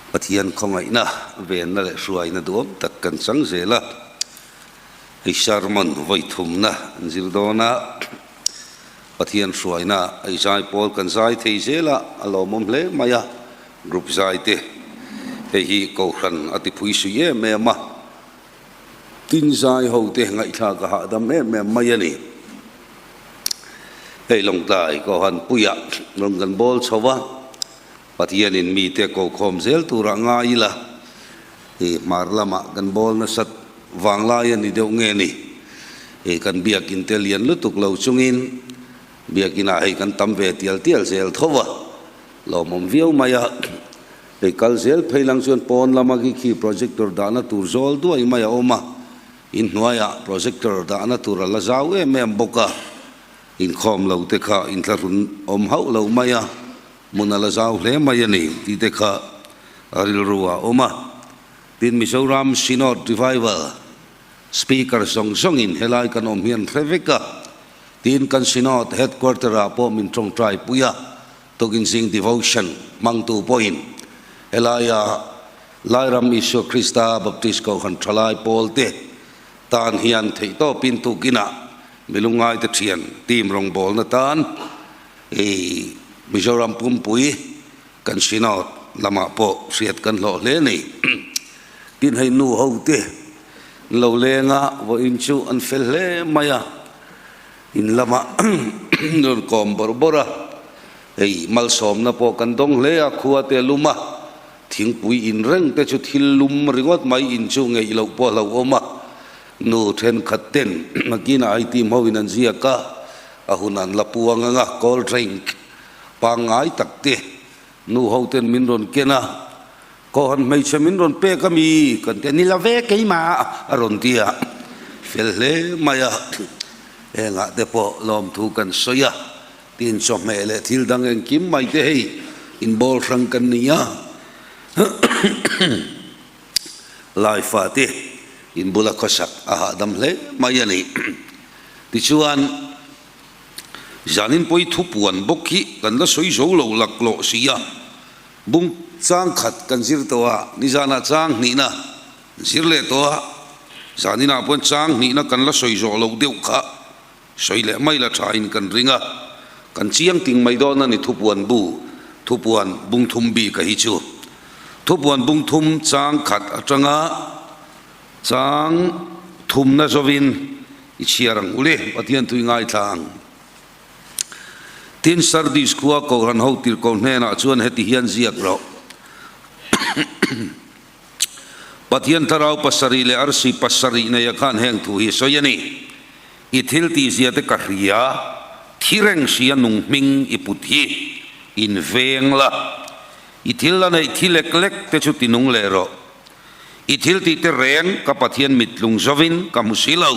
Pathian khawngaihna, venna leh hruaina duhawm tak kan chang zel a. Hei sermon vawi thumna an zir dawn a, Pathian hruaina ei zai pawl kan zai thei zel a, a lawmawm hle mai a, group zai te hei hi Kohhran a ti phui sui em em a, tin zai ho te ngaihthlak a hahdam em em mai a ni. Hei Lawngtlai Kohhran puiah rawn kan bawl chho a, Pathianin mite kokhawm zel turah ngai ila, i hmar lamah kan bawl nasat vanglai a ni deuh nge ni? I kan biakin te lian lutuk lo chungin biakinah hei kan tam ve tial tial zel tho a, lawmawm viau mai a. Hei kal zel phei lang chuan pawn lama khi khi projector dahna tur zawl duai mai a awm a, inhnuaiah projector dahna tur a la zau em em bawk a, inkhawm lo te kha inthlahrun awm hauh lo mai a. Hmun a la zau hle mai a ni tih te kha a rilru ah awm a. Tin, Mizoram Synod Revival Speaker zawng zawngin helai kan awm hian hre vek a. Tin, kan Synod Headquarter ah pawh min tawngtai pui a, tukin zing devotion hmangtu pawhin helaia Lairam Isua Krista Baptist Kohhran Thalai Pawl te tan hian theihtawpin tukinah milungaite thian team rawngbawlna tan I Mizoram pumpui kan Synod lamah pawh hriat kan hlawh hle a ni. Tin hei nu ho te an lo leng a, vawiin chu an fel hle mai a, in lamah an rawn kawm bawrh bawrh a, hei malsawmna pawh kan dawng hle a, khua te a lum a, thingpui in reng te chu thil lum ringawt mai in chu ngeih loh pawh a hlauhawm a, nu thenkhat ten nakinah I team ho in an ziak a, A hun an la puang ang a, cold drink pangngai tak te nu ho ten min rawn ken a, Kohhran hmeichhe min rawn pek a mi kan ti a, ni lo ve keimah a rawn ti a, fel hle mai a, engah te pawh lawmthu kan sawi a, tin chawhmeh leh thil dang engkim mai te hei inbawl hrang kan ni a, Laifa te inbula khawsak a hahdam hle mai a ni. Tichuan, zanin pawi thupuan bawk hi kan la sawi zo lo laklawh si a, bung chang khat kan zir tawh a, nizanah chang hnihna zir leh tawh a, zaninah pawhin chang hnihna kan la sawi zawh loh deuh kha sawi leh mai la thain kan ring a, kan chiang ting mai dawn a ni thupuan bu, thupuan bung thum bik a hi chu. Thupuan bung thum chang khat atanga Chang thumna zawin i chhiar ang u le, Pathian tui ngaithla ang. Tin, Sardis khua Kohhran ho tirhkoh hnenah chuan heti hian ziak rawh, Pathian thlarau pasarih leh arsi pasarih neia khan heng thu hi sawi a ni, I thil tihzia te ka hria, thi reng sia nung hming i put hi, in veng la, i thil la neih thi lek lek te chu tinung leh rawh. I thil tih te reng ka Pathian mittlung zovin ka hmu si lo.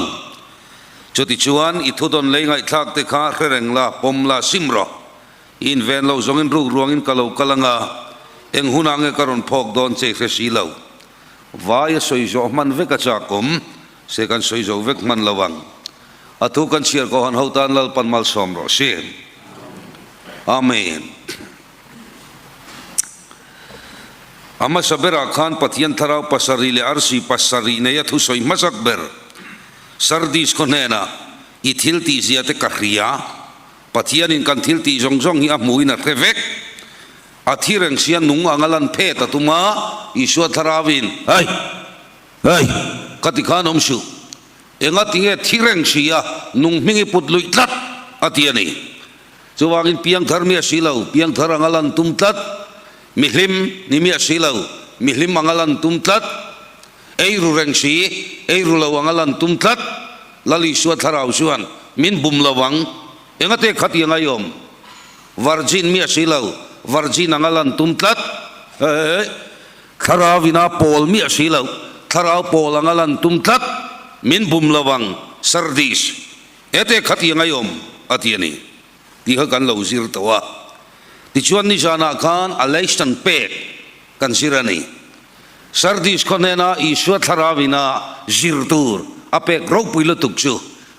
Chutichuan i thudawn lei ngaihthlak te kha hre reng la, pawm la, sim rawh. I inven lo zawngin ruk ruangin ka lo kal anga, eng hunah nge ka rawn phawk dawn che i hre si lo. Vai a sawi zawh hman vek a chakawm, se kan sawi zo vek hman lo ang. A thu kan chhiar kohan ho tan Lalpan malsawm rawh si. Amen. A hmasa berah khan Pathian thlarau pasarih leh arsi pasarih neia thusawi hmasak ber Sardis khaw hnenah, I thil tihzia te ka hria, Pathianin kan thil tih zawng zawng hi a hmuhin a hre vek. A thi reng sia nung anga lan phet a tum a, Isua thlarauin, Hei! Hei! Ka ti khan awm suh. Enga tinge thi reng sia nung hming i put luih tlat? a ti a ni. Chuvangin piangthar mi a si lo, piangthar anga lan tum tlat, mihlim ni mi a si lo, mihlim anga lan tum tlat, ei ru reng si, ei ru lo anga lan tum tlat, Lal Isua thlarau chuan min bum lo ang, engate khati anga i awm? Virgin mi a si lo, virgin anga lan tum tlat, he thlarau ina pawl mi a si lo, thlarau pawl anga lan tum tlat, min bum lo ang, Sardis. Hete khati anga i awm a ti a ni tih kha kan lo zir tawh a. Tichuan nizanah khan a lesson pek kan zir a ni. Sardis khaw hnena Isua thlarau ina zir tur a pek ropui lutuk chu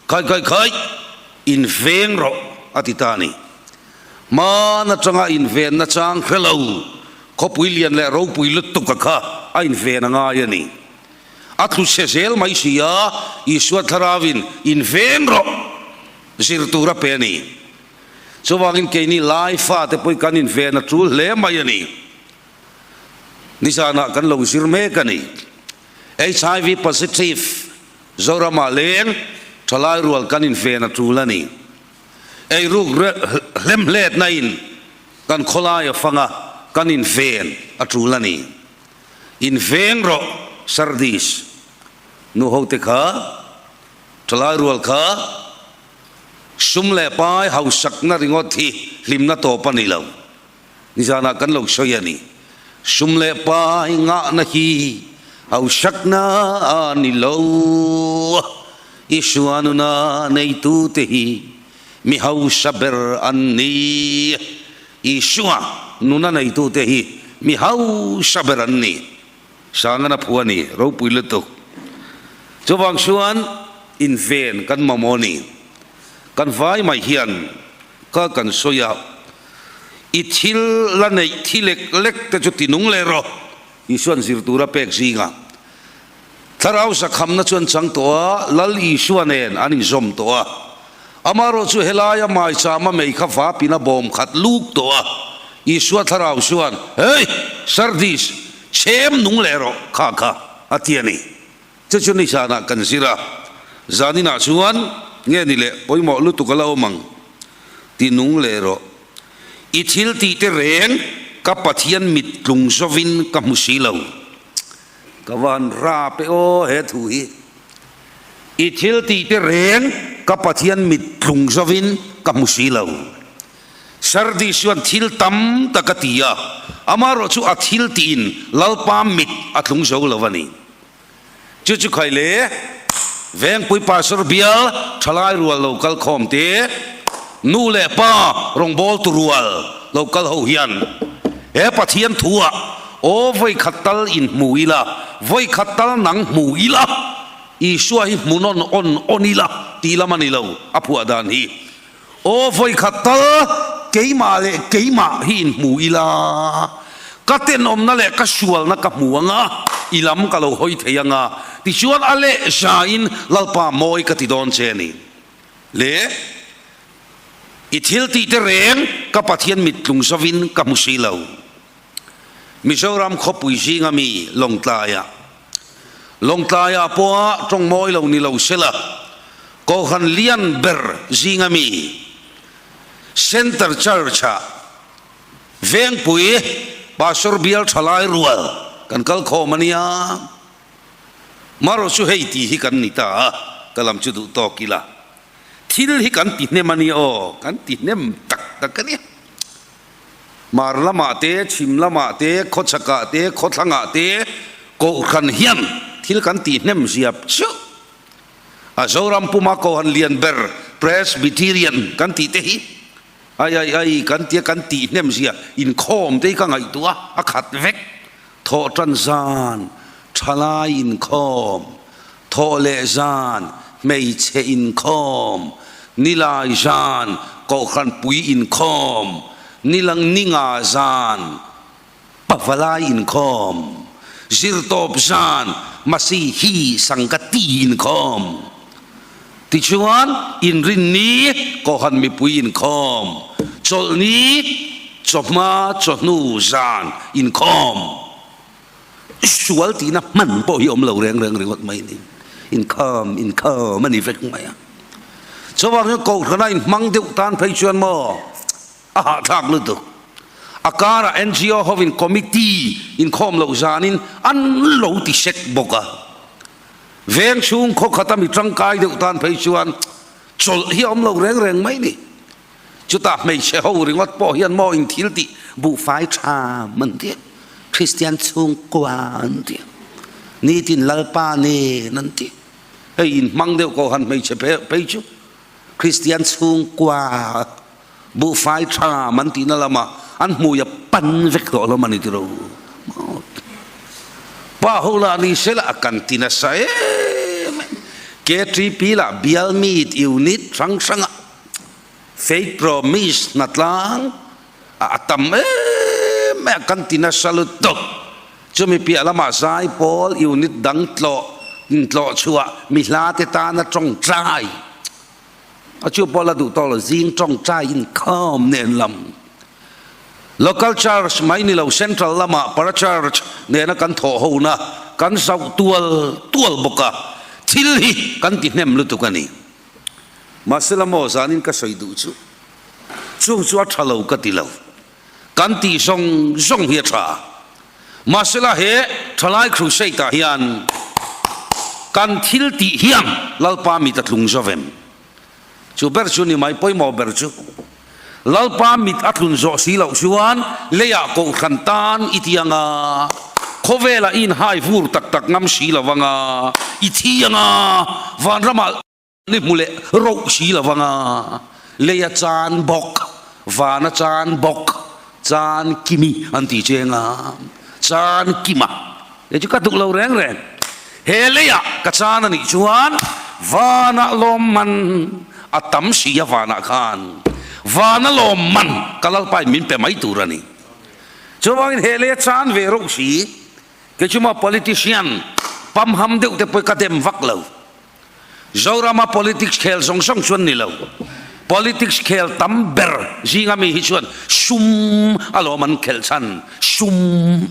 khai khai khai in veng rawh a ti ta a ni. Hman atanga invenna chang hre lo. Khawpui lian leh ropui lutuk a kha a inven a ngai a ni. A tlu chhe zel mai si a, Isua thlarauin inveng rawh zir tur a pe a ni. Chuvangin keini lai fate pawh kan inven a tul hle mai a ni. Nizanah kan lo zir mek a ni. Hiv positive Zoramah leng thalai rual kan inven a tul a ni. Eiruk hlemhletna in kan khawlai a fang a, kan inven a tul a ni. Inveng rawh Sardis nu hote kha, thalai rual kha sum leh pai hausakna ringawt hi hlimna tawp a ni lo. Nizanah kan lo sawi a ni. Sum leh pai ngahna hi hausakna a ni lo. Isua nuna neitute hi mi hausa ber an ni. Isua nuna neitute hi mi hausa ber an ni. Sangana phu a ni, ropui lutuk. Chuvang chuan inven kan mamawh a ni. Kan vai mai hian ka kan sawi a, I thil la neih thi lek lek te chu ti nung leh rawh, Isua'n zir tura pek zingah. Thlarau zakhamna chu an chang tawh a, Lal Isua nen an inzawm tawh a. Amaherawh chu helaia maichama mei kha vapin a bawm khat luk tawh a, Isua thlarau chuan, Hey! Sardis, chhem nung leh rawh kha kha, a ti a ni. Chu chu nizanah kan zir a, zaninah chuan nge ni leh pawimawh lutuk a la awm ang, ti nung leh rawh. I thil tih te reng ka Pathian mit tlung zovin ka hmu si lo. Ka van rap e aw he thu hi. I thil tih te reng ka Pathian mit tlung zovin ka hmu si lo. Sardis chuan thil tam tak a ti a, amaherawh chu a thil tiin Lalpa mit a tlung zo lo a ni. Chu chu khai le, Vengpui Pastor bial thalai rual lo kal khawm te, nu leh pa rawngbawltu rual lo kal ho hian he Pathian thuah aw vawi khat tal in hmu ila, vawi khat tal nang hmu ila, Isua hi hmu nawn awn awn ila tih lam a ni lo a phuah dan hi. Aw vawi khat tal keimah leh keimah hi in hmu ila, ka tenawmna leh ka sualna ka hmu ang a, i lam ka lo hawi thei ang a, tichuan a leh zain Lalpa mawi ka ti dawn che a ni. Le, i thil tih te reng ka Pathian mittlung zovin ka hmu si lo. Mizoram khawpui zinga mi Lawngtlaiah Lawngtlaiah pawha tawng mawi lo ni lo sela, Kohhran lian ber zinga mi Center Church-ah Vengpui Pastor bial thalai rual kan kal khawm a nia. Marawh chu hei tih hi kan ni ta a, ka lam chu duh tawk ila. Thil hi kan ti hnem a nia aw, kan ti hnem tak tak a nia. Hmar lamah te, chhim lamah te, khawchhakah te, khawthlangah te Kohhran hian thil kan tih hnem ziap chiah. A Zoram puma Kohhran lian ber Presbyterian kan tih te hi ai ai ai kan tia kan tih hnem zia inkhawm te hi ka ngaihtuah a, a khat vek. Thawhtan zan thalai inkhawm, thawh leh zan hmeichhe inkhawm, nilai zan kohhran pui inkhawm, nilang ninga zan pavalai inkhawm, zirtawp zan Masihi sangati inkhawm. Tichuan inrinni kohhran mipui inkhawm, chawlhni chawhma chawhnu zan inkhawm. Sual tihna hman pawh hi awm lo reng reng ringawt mai ni. Inkhawm, inkhawm a ni vek mai a. Chuvangin Kohhrana inhmang deuh tan phei chuan maw a hahthlak lutuk. A karah NGO hovin committee inkhawm loh zanin an lo ti sek bawk a. Veng chhung khawkhata mi tangkai deuh tan phei chuan chawlh hi a awm lo reng reng mai ni. Chutah hmeichhe ho ringawt pawh hian maw in thil tih buhfai tha man ti a, Kristian chhungkua an ti a, nitin Lalpa nen an ti. Hei in hmang deuh ko han hmeichhe phei chu Kristian chhungkua buhfai tha man tihna lama an hmui a pan vek tawh hlawm a ni tiro. Pa ho lah ni sela a kan ti nasa em em. KTP lah bial meet unit hrang hranga Faith Promise hnatlang a tam em. mai a, kan ti nasa lutuk. Chumi piah lamah zaipawl unit dang tlawh intlawh chhuah mi hla te tana tawngtai a chu pawh la duh tawk lo, zing tawngtai inkhawm nen lam. Local church mai ni lo central lamah para church nena kan thawh hona kan zauh tual tual bawk a, thil hi kan ti hnem lutuk a ni. Mahsela maw zanin ka sawi duh chu chung chu a tha lo ka ti lo. Kan tih zawng zawng hi a tha. Mahsela he Thalai Crusade ah hian kan thil tih hian Lalpa mit a tlung zo vem. Chu ber chu ni mai pawimawh ber chu. Lalpa mit a tlun zawh si loh chuan leiah kohhran tan i ti anga, khawvelah i inhai vur tak tak ngam si lo anga, i thi anga, vanramah ni hmu leh roh si lo anga, leia chan bawk, vana chan bawk, chan kimi an ti cheng a, chan kima. Kei chu ka duh lo reng reng. He leiah ka chan a nih chuan vanah lawmman a tam si a vanah khan vana lawmman ka Lalpain min pe mai tur a ni. Chuvangin he leia chan ve reuh si, kei chu maw politician pamham deuh te pawh ka dem vak lo. Zorama politics khel zawng zawng chuan ni lo. Politics khel tam ber zinga mi hi chuan sum alawm an khelh chhan, sum.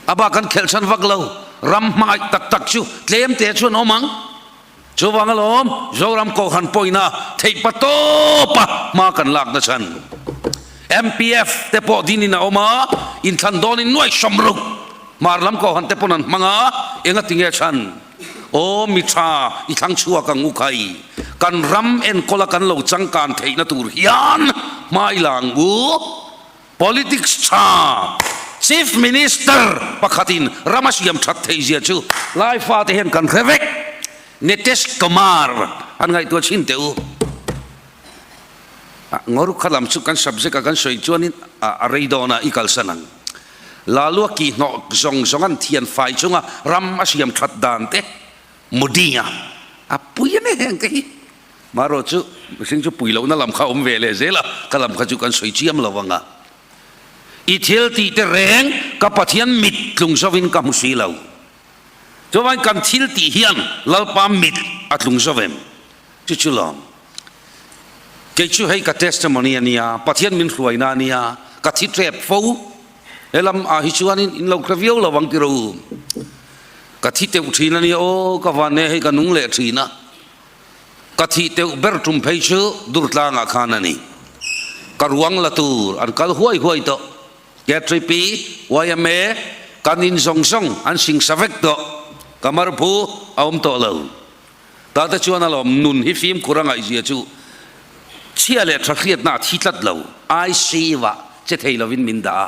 A bak an khelh chhan vak lo. Ram hmangaih tak tak chu tlem te chuan awm ang. Chuvang alawm Zoram Kohhran pawhina theih pa tawpa hma kan lak na chhan. MPF te pawh dinin a awm a, inthlan dawnin nuai sawmruk hmar lam Kohhran te pawn an hmang a, enga tinge chhan? Aw mi tha i thlang chhuak ang u khai, kan ram enkawla kan lo changkan theihna tur hian hma i la ang u. Politics tha Chief Minister pakhatin ram a siam that theih zia chu lai fate hian kan hre vek. Nitesh Kumar an ngaihtuah chhin teh u. Ngawr kha lam chu kan subject a kan sawi chuanin a rei dawn a i kalsan ang. Lalua kihhnawh zawng zawng an thian fai chunga ram a siam that dan te Modi a a pui a ni heng te hi. Marawh chu mihring chu pui lohna lam kha awm ve leh zel a, ka lam kha chu kan sawi chiam lo ang a. I thil tih te reng ka Pathian mit tlung zovin ka hmu si lo. Chuvangin kan thil tih hian Lalpa mit a tlung zo em? Chu chu lawm. Kei chu hei ka testimony a nia, Pathian min hruaina a nia, ka thi tep fo. He lam ah hi chuanin in lo hre viau lo ang tiraw u. Ka thi teuh thin a nia aw, ka van e hei ka nung leh thin a. Ka thih teuh ber tum phei chu Durtlangah khan a ni. Ka ruang la tur an kal huai huai tawh. KTP, yma, kan in zawng zawng an singsa vek tawh. Ka marphu a awm tawh lo. Tate chuan alawm nun hi fimkhur a ngaihzia chu chhia leh tha hriatna a thi tlat lo. ICU ah che thei lovin min dah a.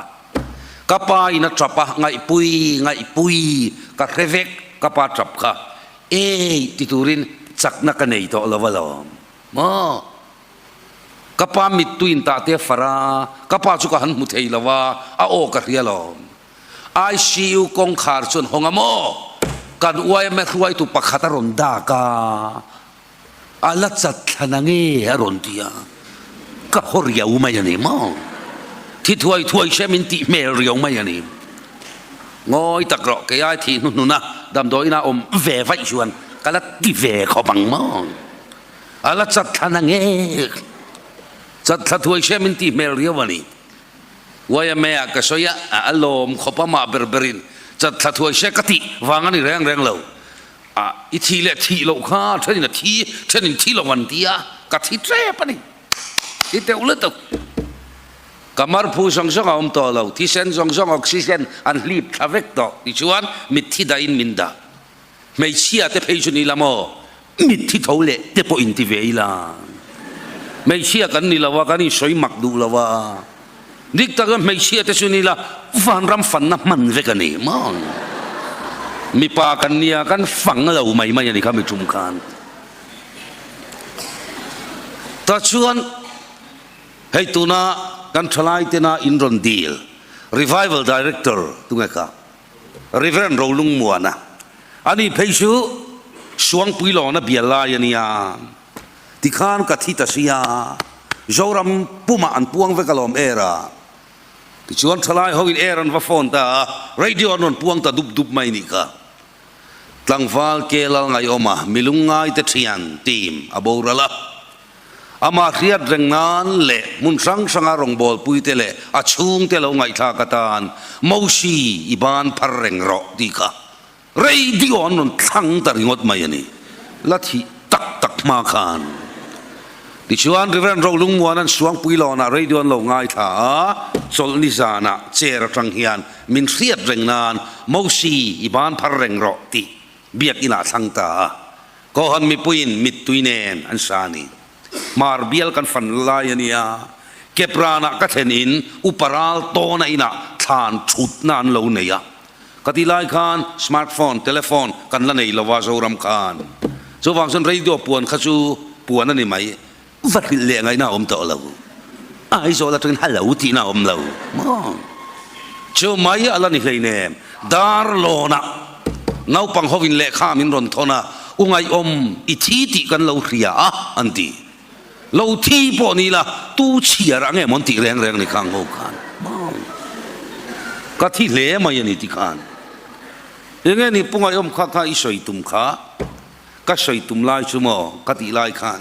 Ka pa in a tap a, ngaihpui, ngaihpui ka hre vek ka pa tap kha. Ei ti turin chakna ka nei tawh lo alawm maw? Ka pa mittui in tah te a far a, ka pa chu ka han hmu thei lo a, a aw ka hria alawm. ICU kawngkhar chuan hawng a maw? Kan yma hruaitu pakhat a rawn dak a, a la chat thla na nge a rawn ti a, ka haw riau mai a ni maw? Thi thuai thuai se min tih hmel riau mai a ni. Ngawi tak rawh, kei ai thih hnuhnuna damdawiin a awm ve vaih chuan ka la ti ve khawp ang maw? A la chat thla na nge? Chat thla thuai se min tih hmel riau a ni. Yma ah ka sawi a, a lawm khawp a mah ber berin chat thla thuai se ka tih vang a ni reng reng lo. A, i thih leh thih loh kha thenin a thi, thenin thi lo an ti a, ka thi tep a ni. Thi teuh lutuk. Ka marphu zawng zawng a awm tawh lo, thisen zawng zawng oxygen an hlip thla vek tawh tichuan mitthi dahin min dah. Hmeichhia te phei chu ni la maw? Mitthi tho leh te pawh inti ve ila. Hmeichhia kan ni lo a, kan insawi mak duh lo a. Dik tak chuan hmeichhia te chu ni la vanram fanna hman vek a ni maw? Mipa kan nia kan fang lo mai mai a ni kha mi tum khan. Tah chuan hei tuna kan thalai tena in rawn dil Revival Director tunge kha Reverend Rolungmuana ani phei chu Suangpui lawna bial lai a nia tikhan ka thi ta sia Zoram pumah an puang vek alawm era. Tichuan thalai ho in air an va phone ta a, radio an rawn puang ta dup dup mai nih kha. Tlangval ke lal ngaihawma mi lungngaite thian team a boral a. Amah hriat reng nan leh hmun hrang hranga rawngbawlpuite leh a chhungte lo ngaihthlak atan Mosi i ban phar reng rawh tih kha radio an rawn thlang ta ringawt mai a ni. La thih tak tak hma khan. Tichuan Reverend Rolungmuana'n Suangpuilawnah radio an lo ngaithla a, chawlhni zanah chair atang hian min hriat reng nan Mosi i ban phar reng rawh tih biakinah a thlang ta a. Kohhran mipuiin mittui nen an sa a ni. Hmar bial kan fan lai a nia, Kepranah ka thlen in upa ral tawna inah thlan thutna an lo nei a. Ka ti lai khan smartphone, telephone kan la nei lo a Zoram khan. Chuvang chuan radio puan kha chu puan a ni mai. Va hrilh leh ngaihna a awm tawh lo. Aizawl atangin hello tihna a awm lo maw? Chu mai a la ni hleinem. Darlawnah naupang hovin lehkha min rawn thawn a, U ngaihawm i thi tih kan lo hria a, an ti. Lo thi pawh ni la, tu chhiar ang em an tih reng reng ni khang ho khan maw? Ka thi hle mai a ni ti khan. Enge ni Pu Ngaihawm kha kha i sawi tum kha? Ka sawi tum lai chu maw ka tih lai khan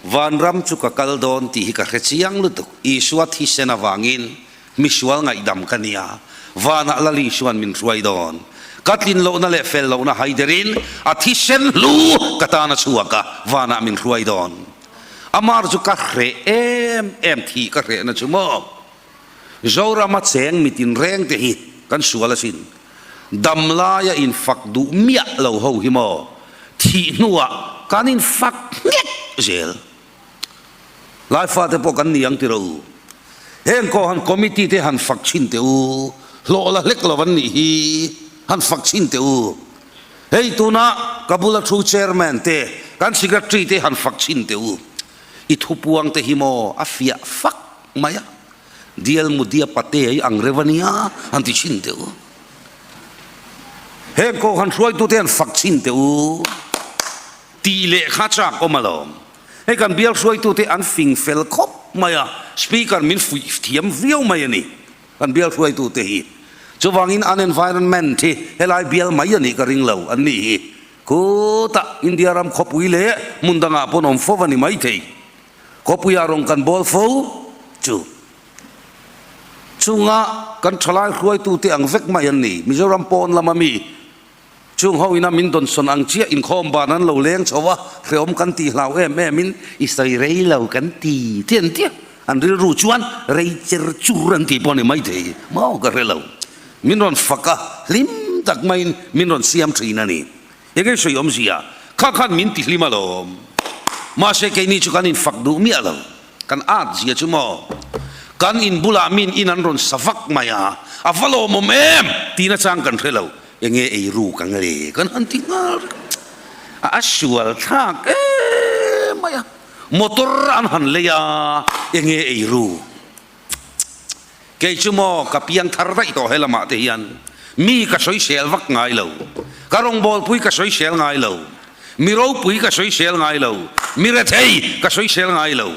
Vanram chu ka kal dawn tih hi ka hre chiang lutuk. Isua thisen avangin misual ngaihdam ka nia, vanah Lal Isua'n min hruai dawn. Ka tlin lohna leh fel lohna haiderin a thisen hlu ka tan a chhuak a, vanah min hruai dawn. Amar chu ka hreh em em thih ka hrehna chu maw. Zorama cheng mitin reng te hi kan sual asin. Dam laia infak duh miah lo ho hi maw thih hnuah kan infak nghek zel. Laifa te pawh kan ni ang ti ro u. Heng kawh han committee te han fak chhin teh u, hlawh la hlek lo an nih hi han fak chhin teh u. Hei tuna ka bula thu chairman te kan secretary te han fak chhin teh u. I thupuang te hi maw a fiah fak mai a. Dial Mudia Pate hi ang reuh a nia an ti thin teh u. Heng kohhran hruaitute an fak thin teh u tih leh kha chak awm alawm. Hei kan bial hruaitute an fing fel khawp mai a, speaker min fuih thiam viau mai a ni kan bial hruaitute hi. Chuvangin an environment hi helai bial mai a nih ka ring lo an nih hi. Khutah India ram khawpui leh hmun dangah pawn awm fo a ni maithei. Khawpuiah rawn kan bawl fo chu chunga kan thalai hruaitute ang vek mai an ni. Mizoram pawn lama mi chung ho ina min dawnsawn ang chiah inkhawm ban an lo leng chho a, hrehawm kan tih hlau em em in i sawi rei lo kan ti ti an tia. An rilru chuan rei cher chur an tih pawh a ni maithei maw ka hre lo. Min rawn fak a, hlim tak maiin min rawn siam thin a ni. Enge sawi awmzia? Kha khan min ti hlim alawm. Mahse keini chu kan infak duh miah lo. Kan at zia chu maw? Kan in bulah min in an rawn sa vak mai a, a va lawmawm em? Tihna chang kan hre lo. Enge ei ruk ang le? Kan han ti nghal reng. A sual thlak em mai a. Motor an han lei a, enge ei ruk? Kei chu maw ka piang thar daih tawh he lamah te hian mi ka sawisel vak ngai lo, ka rawngbawlpui ka sawisel ngai lo, mi ropui ka sawisel ngai lo, mi rethei ka sawisel ngai lo.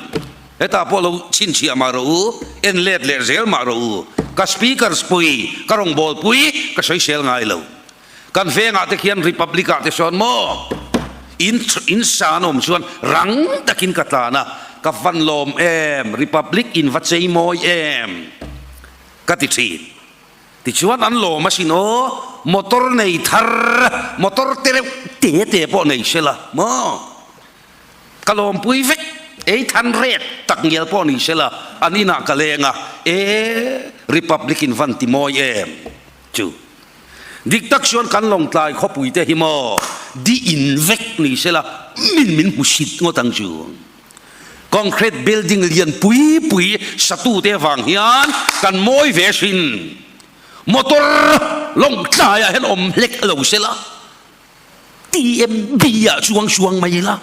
Hetah pawh lo chhinchhiah mah rawh u, en let leh zel mah rawh u, ka speakers pui, ka rawngbawlpui ka sawisel ngai lo. Kan vengah te khian Republic ah te sawn maw in in san awm chuan rang takin ka tlan a, ka van lawm em, Republic in va chei mawi em ka ti thin. Tichuan an lawm asin aw, motor nei thar, motor te reuh te te pawh nei sela maw. Ka lawmpui vek, ei than ret tak ngial pawh ni sela an inah ka leng a, e Republic in van ti mawi em chu. Dik tak chuan kan Lawngtlai khawpui te hi maw di in vek ni sela min min hmu sit ngawt ang chu. Concrete building lian pui pui satu te vang hian kan mawi ve hrin. Motor Lawngtlai ah hian awm hlek lo sela TMB ah chuang chuang mai ila.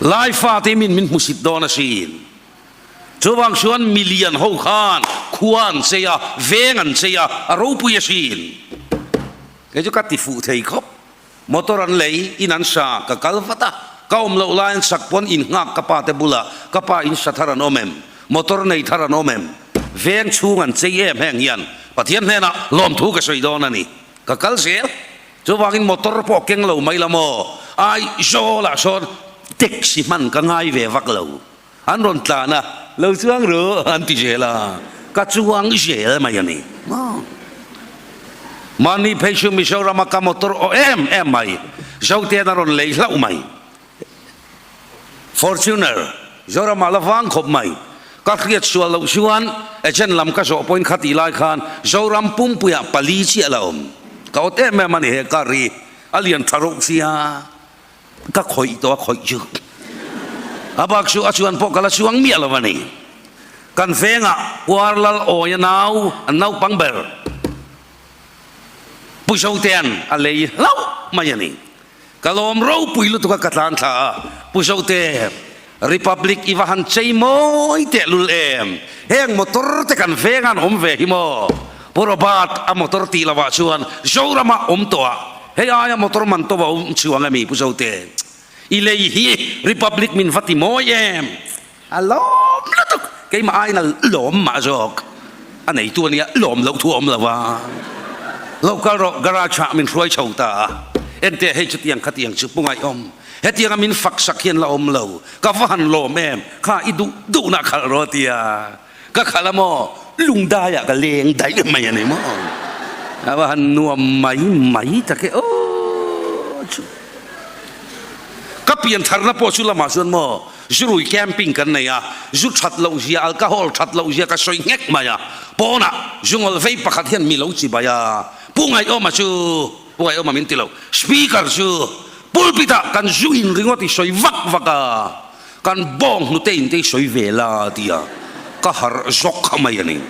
Lai fate min min hmusit dawn asin. Chuvang chuan milian ho khan khua an chei a, veng an chei a, a ropui asin. Kei chu ka ti fuh thei khawp. Motor an lei, in an sa, ka kal vat a. Ka awm loh laiin sak pawn in nghak ka pa te bulah, ka pa in sa thar an awm em? Motor nei thar an awm em? Veng chhung an chei em heng hian Pathian hnenah lawmthu ka sawi dawn a ni. Ka kal zel. Chuvangin motor pawh keng lo mai la maw? Aizawlah sawn taxi hman ka ngai ve vak lo. An rawn tlan a, lo chuang ru an ti zel a, ka chuang zel mai a ni. Mahni phei chu Mizorama ka motor aw em em mai, Zotean a rawn lei hlauh mai. Fortuner, Zorama la vang khawp mai. Ka hriat sual loh chuan agent lam ka zawh pawhin kha tih lai khan Zoram pumpuiah pali chiah la awm. Ka awt em em a ni he car hi, a lian tha reuh sia. Ka khawih tawh a khawih chu. A bak chu a chuan pawh ka la chuang miah lo a ni. Kan vengah Puarlal Awia nau an naupang ber Pu Zotean a lei hlauh mai a ni. Ka lawm ropui lutuk a ka tlan thla a, Pu Zote, Republic i va han chei mawi teh lul em? Heng motor te kan veng an awm ve hi maw? Pu Robert a motor tih lovah chuan Zoramah awm tawh a, hei aia motor man tawh a awm chuang ami Pu Zote? I lei hi Republic min va ti mawi em? A lawm lutuk, keimah aiin a lawm mah zawk, a neitu ania lawm loh thu a awm lo a, lo kal rawh garage ah min hruai chho ta a, enteh hei chutiang khatiang chu pu ngaihawm, hetianga min fak sak hian la awm lo, ka va han lawm em, kha i duh duhna khalh rawh tia ka khalh a maw, lungdaiah ka leng daih mai a ni maw, a va han nuam mai mai tak e aw chu. Ka piantharna pawh chu lamah chuan maw Zurui camping kan nei a, zu that loh zia, alcohol that loh zia ka sawi nghek mai a, pawnah zungawl vei pakhat hian mi lo chi bai a, Pu Ngaihawma chu, Pu Ngaihawma min ti lo, Speaker chu pulpit ah kan zu in ringawt i sawi vak vak a, kan bawng hnute in te i sawi ve la ti a, ka harh zawk kha mai a ni.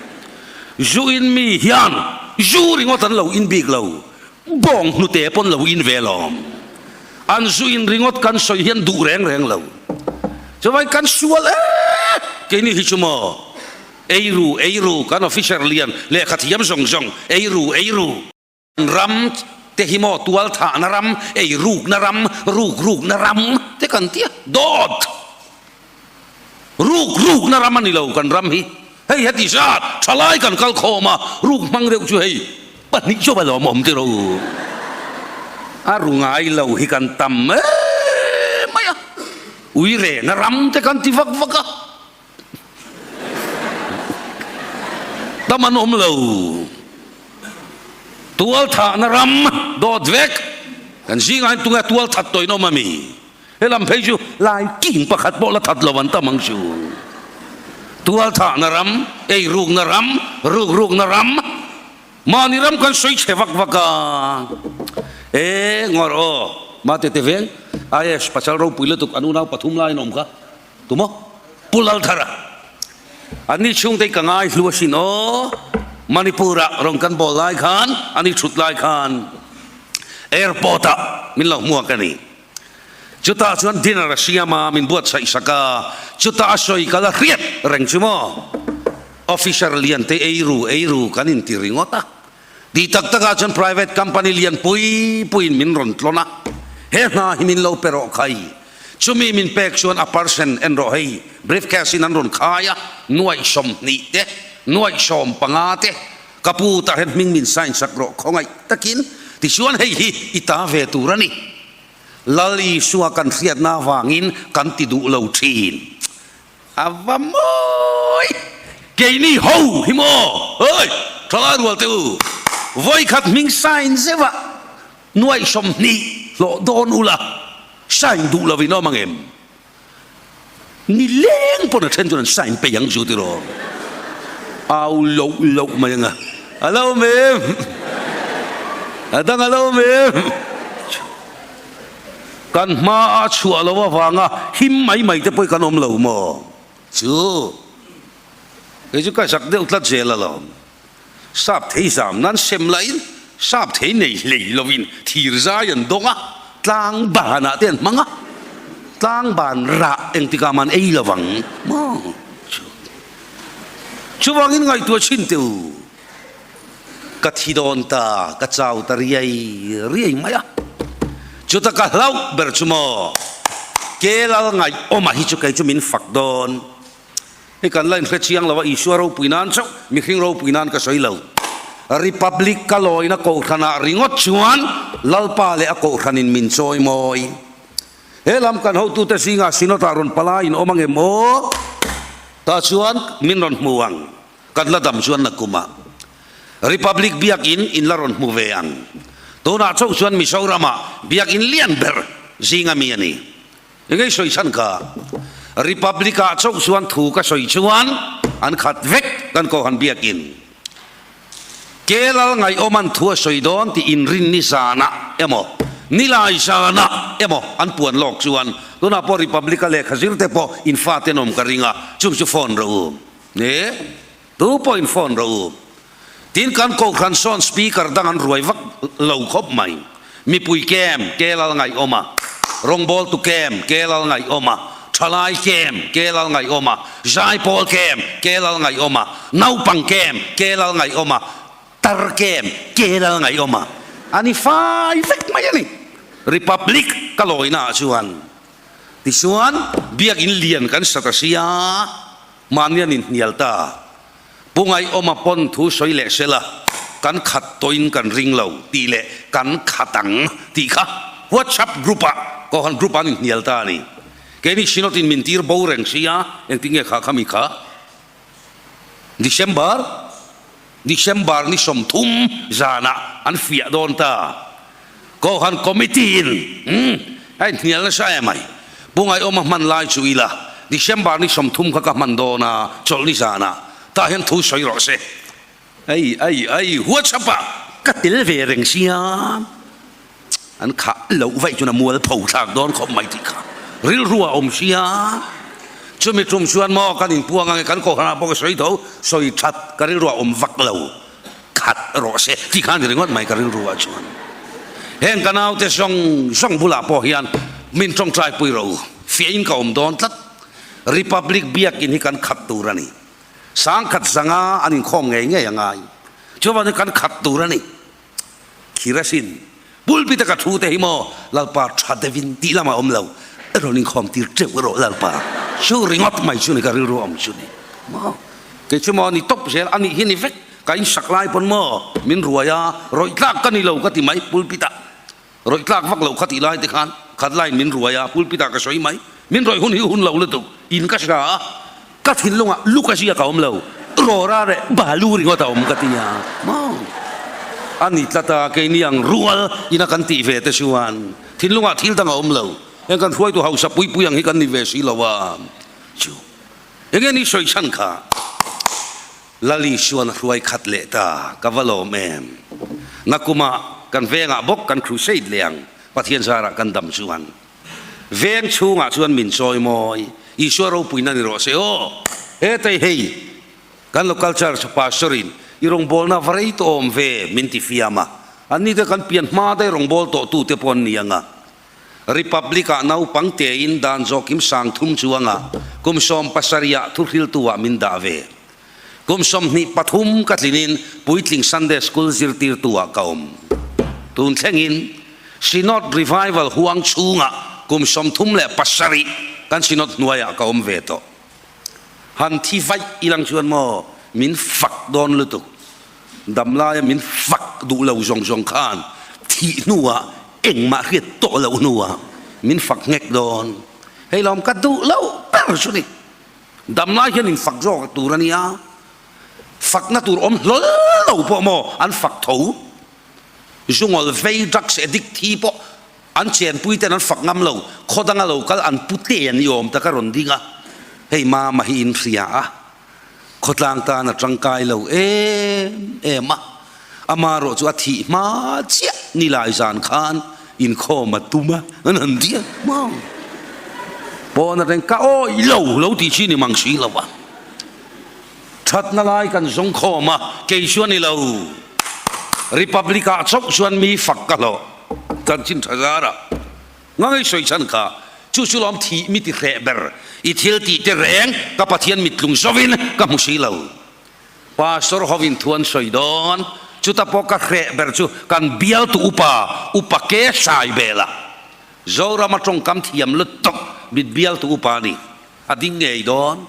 Zu in mi hian zu ringawt an lo in bik lo, Bawng hnute pawn lo in ve lawm. An zu in ringawt kan sawi hian duh reng reng lo. Chuvai kan sual e! Keini hi chu maw? Ei ru, ei ru, kan officer lian lehkha thiam zawng zawng, ei ru, ei ru. Kan ram te hi maw tual thahna ram, ei rukna ram, ruk rukna ram te kan ti a, dawt! Ruk rukna ram a ni lo kan ram hi. Hei heti zat thalai kan kal khawm a, ruk hmang deuh chu hei pahnih chu va lawm awm tiro. A ru ngai lo hi kan tam em mai a, ui rehna ram te kan ti vak vak a, tam an awm lo. Tual thahna ram dawt vek kan zingah hian tunge tual that tawhin awm a mi? He lam phei chu lai king pakhat pawh la that lo an tam ang chu. Tual thahna ram, ei rukna ram, ruk rukna ram, mahni ram kan sawi chhe vak vak a. E ngawr aw, mate te veng, IS pasal ropui lutuk an unau pathum laiin awm kha, tumaw? Pu Lalthara. Anni chhungte ka ngai hlu asin aw, Manipur-ah rawn kan bawl lai khan, ani thut lai khan airport-ah min lo hmuak a ni. Chutah chuan dinner a siam a, min buatsaih sak a, chutah a sawi kal a hriat reng chu maw? Officer lian te ei ru ei ru kan inti ringawt a, tih tak takah chuan private company lian pui puiin min rawn tlawn a, he hna hi min lo pe rawh khai, chumi min pek chuan a percent en rawh hei, briefcase in an rawn khai a, nuaih 20 te, nuaih 15 te, ka pu tah hian hming min sign sak rawh khawngaih takin, tichuan hei hi i ta ve tur a ni. Lal Isua kan hriatna avangin kan ti duh lo thin. A va mawi! Keini ho hi maw? Oi! Thalai rual teh u, vawikhat hming sign zeuh a, nuaih 20 hlawh dawn ula, sign duh lovin awm ang em? Ni leng pawn a then chuan an sign peih ang chu tiraw? Au loh loh mai anga, A lo awm em? A dang a lo awm em? Kan hma a chhuah loh avanga him mai mai te pawh hi kan awm lo maw? Chu kei chu ka zak deuh tlat zel alawm. Sap thei zam nan sem lahin sap thei nei hlei lovin thir zai an dawng a, tlang banah te an hmang a, tlang ban rah engtikah mah an ei lo vang maw? Chuvangin ngaihtuah chhin teh u, ka thi dawn ta, ka chau ta riai riai mai a, chuta ka hlauh ber chu maw, Kelal ngaihawma hi chu kei chu min fak dawn. Hei kan la inhre chiang lo a, Isua ropui nan chauh, mihring ropui nan ka sawi lo. Republic ka lawina kohhranah ringawt chuan Lalpa leh a kohhranin min chawi mawi. He lam kan hotute zingah Synod-ah rawn palai in awm ang em aw? Tah chuan min rawn hmu ang. Kan la dam chuan nakumah Republic biakin in la rawn hmu ve ang. Tunah chauh chuan Mizoramah biakin lian ber zinga mi a ni. Engei sawi chhan ka? Republic-ah chauh chuan thu ka sawi chuan an khat vek kan Kohhran biakin. Kelal ngaihawm an thu a sawi dawn tih inrinni zanah emaw, nilai zanah emaw an puan lawk chuan tunah pawh Republic-a lehkha zir te pawh in fate an awm ka ring a, chung chu phone rawh u. Ni, tu pawhin phone rawh u. Tin, kan Kohhran sawn speaker dang an ruai vak lo khawp mai. Mipui kem, Kelal ngaihawm a, rawngbawltu kem, Kelal ngaihawm a, thalai kem, Kelal ngaihawm a, zaipawl kem, Kelal ngaihawm a, naupang kem, Kelal ngaihawm a, tar kem, Kelal ngaihawm a. A ni fai vek mai a ni. Republic ka lawina ah chuan tichuan biakin lian kan sa ta sia, mahni an inhnial ta. Pu Ngaihawma pawn thu sawi leh sela, kan khat tawhin kan ring lo tih leh kan khat ang tih kha WhatsApp group ah Kohhran group ah an inhnial ta a ni. Keini Synod in min tir bo reng sia, engtin nge kha kha mi kha? December December ni 30 zanah an fiah dawn ta. Kohhran committee in umm a inhnial nasa em ai. Pu Ngaihawma hman lai chu ila December ni 30 kha ka hman dawn a, chawlhni zanah tah hian thu sawi rawh se. Ai ai ai WhatsApp ah ka tel ve reng sia an khah loh vaih chuan a mual pho thlak dawn khawp mai tih kha rilru ah awm sia. Chumi tum chuan maw kan inpuang ange kan kohhran ah pawh ka sawi tho sawi that ka rilru ah awm vak lo. Khat rawh se tih kha a ni ringawt mai ka rilru ah chuan. Heng ka naute zawng zawng bulah pawh hian min tawngtai pui rawh u, fiahin ka awm dawn tlat. Republic biakin hi kan khat tur a ni. Sangkhat zanga an inkhawm ngei ngei a ngai. Chuvangin kan khat tur a ni. Khirasin pulpit a ka thu te hi maw Lalpa tha deuhin tih lamah awm lo, rawn inkhawm tir teuh rawh Lalpa. Chu ringawt mai chu ni ka rilru awm chu ni. Maw kei chu maw ni tawp zel a nih hi ni vek ka insak lai pawn maw min ruai a, rawih tlak ka ni lo ka ti mai pulpit ah. Rawih tlak vak loh kha tih lai te khan khat laiin min ruai a, pulpit ah ka sawi mai. Min rawih hun hi hun lo lutuk in ka hria a, ka thinlungah lu ka ziak a awm lo, rawra leh balu ringawt a awm ka ti a maw. A ni tlat a, keini ang rual ina kan tih ve te chuan thinlungah thil dang a awm lo. Heng kan hruaitu hausa pui pui ang hi kan ni ve si lo a, chu enge ni sawi chhan kha. Lali chuan a hruai khat leh ta, ka va lawm em? Nakumah kan vengah bawk kan crusade leh ang, Pathian zarah kan dam chuan. Veng chhungah chuan min chawi mawi, Isua ropuina ni rawh se aw. Hetei hei, kan local church pastor in i rawngbawlna va rei tawh awm ve min ti fiam a, anni te kan pian hma daih rawngbâwl tawh tu te pawh an ni ang a. Republic-ah naupang tein dan zawkim 3000 chuangah kum 70-ah thuhriltu-ah min dah ve. Kum 23 ka tlinin puitling Sunday School zirtirtu-ah ka awm. Tun thlengin Synod Revival huang chhungah kum 37 kan Synod hnuaiah ka awm ve tawh. Han thi vaih ilang chuan maw min fak dawn lutuk. Damlaia min fak duh lo zawng zawng khan thih hnuah engmah hriat tawh loh hnuah min fak nghek dawn. Hei lawm ka duh loh ber chu ni. Damlai hian in fak zawk tur a nia. Fakna tur awm hlawl lo pawh maw an fak tho. Zungawl vei drugs addict thi pawh an chenpui ten an fak ngam lo. Khaw danga lo kal an pute an i awm tak a rawn ding a. Hei mama hi in hria a. Khawtlang tan a tangkai lo em em a, amarawh chu a thih hma chiah ni lai zan khan inkhawm a tum a, an han ti a, maw? Pawn atang ka awih lo lo tih chi ni mang si lo a, thatna lai kan zawng khawm a, kei chu a ni lo, Republic ah chauh chuan mi fak ka hlawh, chanchin tha zar ah. Ngangei sawi chhan kha, chu chu lawm thih mi ti hreh ber, i thil tih te reng ka Pathian mittlung zovin ka hmu si lo. Pastor hovin thu an sawi dawn, chuta pawh ka hreh ber chu kan bialtu upa, upa ke sai bela Zorama tawngkam thiam lutuk mit bialtu upa a ni, a ding ngei dawn.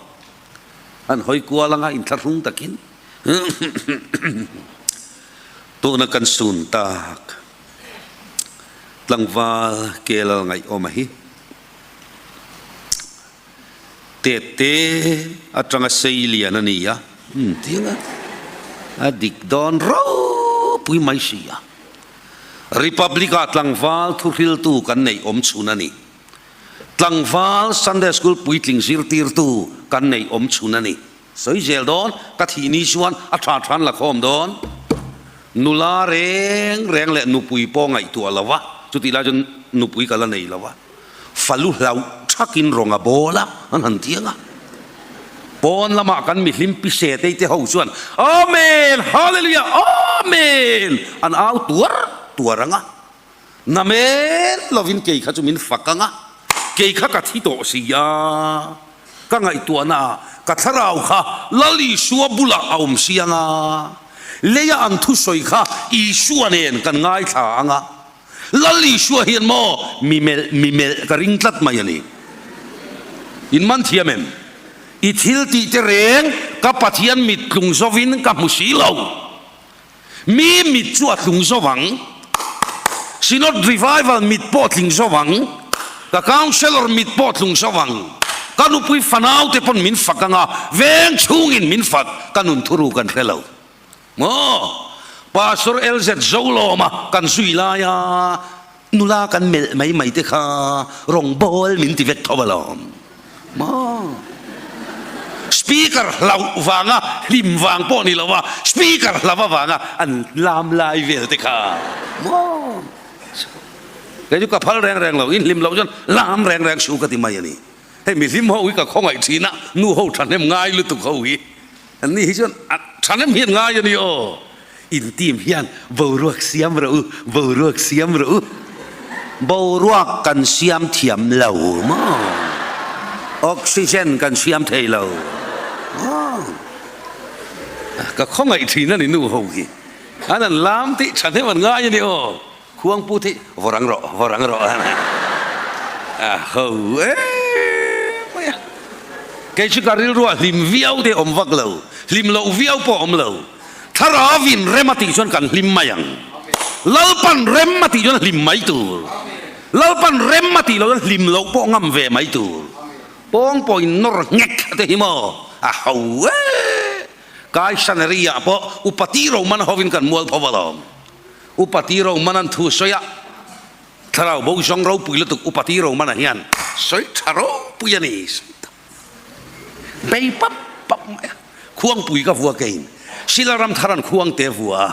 An hawi kual anga inthlahrung takin tuna kan sun tak tlangval Kelal ngaihawma hi Tete atanga sei lian a ni a, umm tiang a a dik dawn ropui mai si a. Republic-ah tlangval thuhriltu kan neih awm chhun a ni. Tlangval Sunday School puitling zirtirtu kan neih awm chhun a ni. Sawi zel dawn, ka thih ni chuan a tha than la khawm dawn. Nula reng reng leh nupui pawh ngaihtuah lo va, chutih lai chuan nupui ka la nei lo va. Falu hlauh thakin rawng a bawl a, an han tiang a. Pawn lamah kan mihlim pi se tei te ho chuan, Amen! Hallelujah! Amen! An au tuar tuar ang a. Na men lovin kei kha chu min fak ang a, kei kha ka thi tawh si a. Ka ngaihtuahna ah ka thlarau kha Lal Isua bulah a awm si ang a, leia an thusawi kha Isua nen kan ngaithla ang a. Lal Isua hian maw mi melh mi melh ka ring tlat mai a ni. In man thiam em? I thil tih te reng ka Pathian mit tlung zovin ka hmu si lo. Mi mit chu a tlung zo vang. Synod Revival mit pawh a tling zo vang. Ka Councellor mit pawh a tlung zo vang. Ka nupui fanau te pawn min fak anga veng chhungin min fak ka nun thuru kan hre lo. Maw? Pastor LZ Zolawma kan zui laia nula kan melh mai mai te kha rawngbawl min ti vek tho alawm. Maw? Speaker hlauh vanga hlim vang pawh ni lova speaker hlauh avanga an lam lai vel te kha. Maw? Kei chu ka phal reng reng lo, in hlim loh chuan lam reng reng suh ka ti mai a ni. Hei mihlim ho hi ka khawngaih thin a, nu ho thahnem ngai lutuk ho hi. An ni hi chuan a thahnem hian ngai a ni aw. In team hian boruak siam rawh u, boruak siam rawh u. Boruak kan siam thiam lo maw? Oxygen kan siam thei lo maw? Ka khawngaih thin a ni nu ho hi. An an lam tih thahnem an ngai a ni aw. Khuangpu thei vawrang rawh, vawrang rawh a ho em mai a. Kei chu ka rilruah hlim viau te awm vak lo, hlim loh viau pawh awm lo. Thlarauin rem a tih chuan kan hlim mai ang. Lalpan rem a tih chuan hlim mai tur. Lalpan rem a tih loh chuan hlim loh pawh ngam ve mai tur. Pawng pawhin nawr nghek te hi maw a ho em. Kaisaneri ah pawh upa ti roman hovin kan mual pho alawm. Upa ti Roman an thu sawi a, thlarau bo zawng ropui lutuk Upa ti Roman-a hian sawi tha ropui a ni. Sawi ta bei pap pap mai a, khuangpui ka vua keiin Sila Ramtharan khuang te vua a,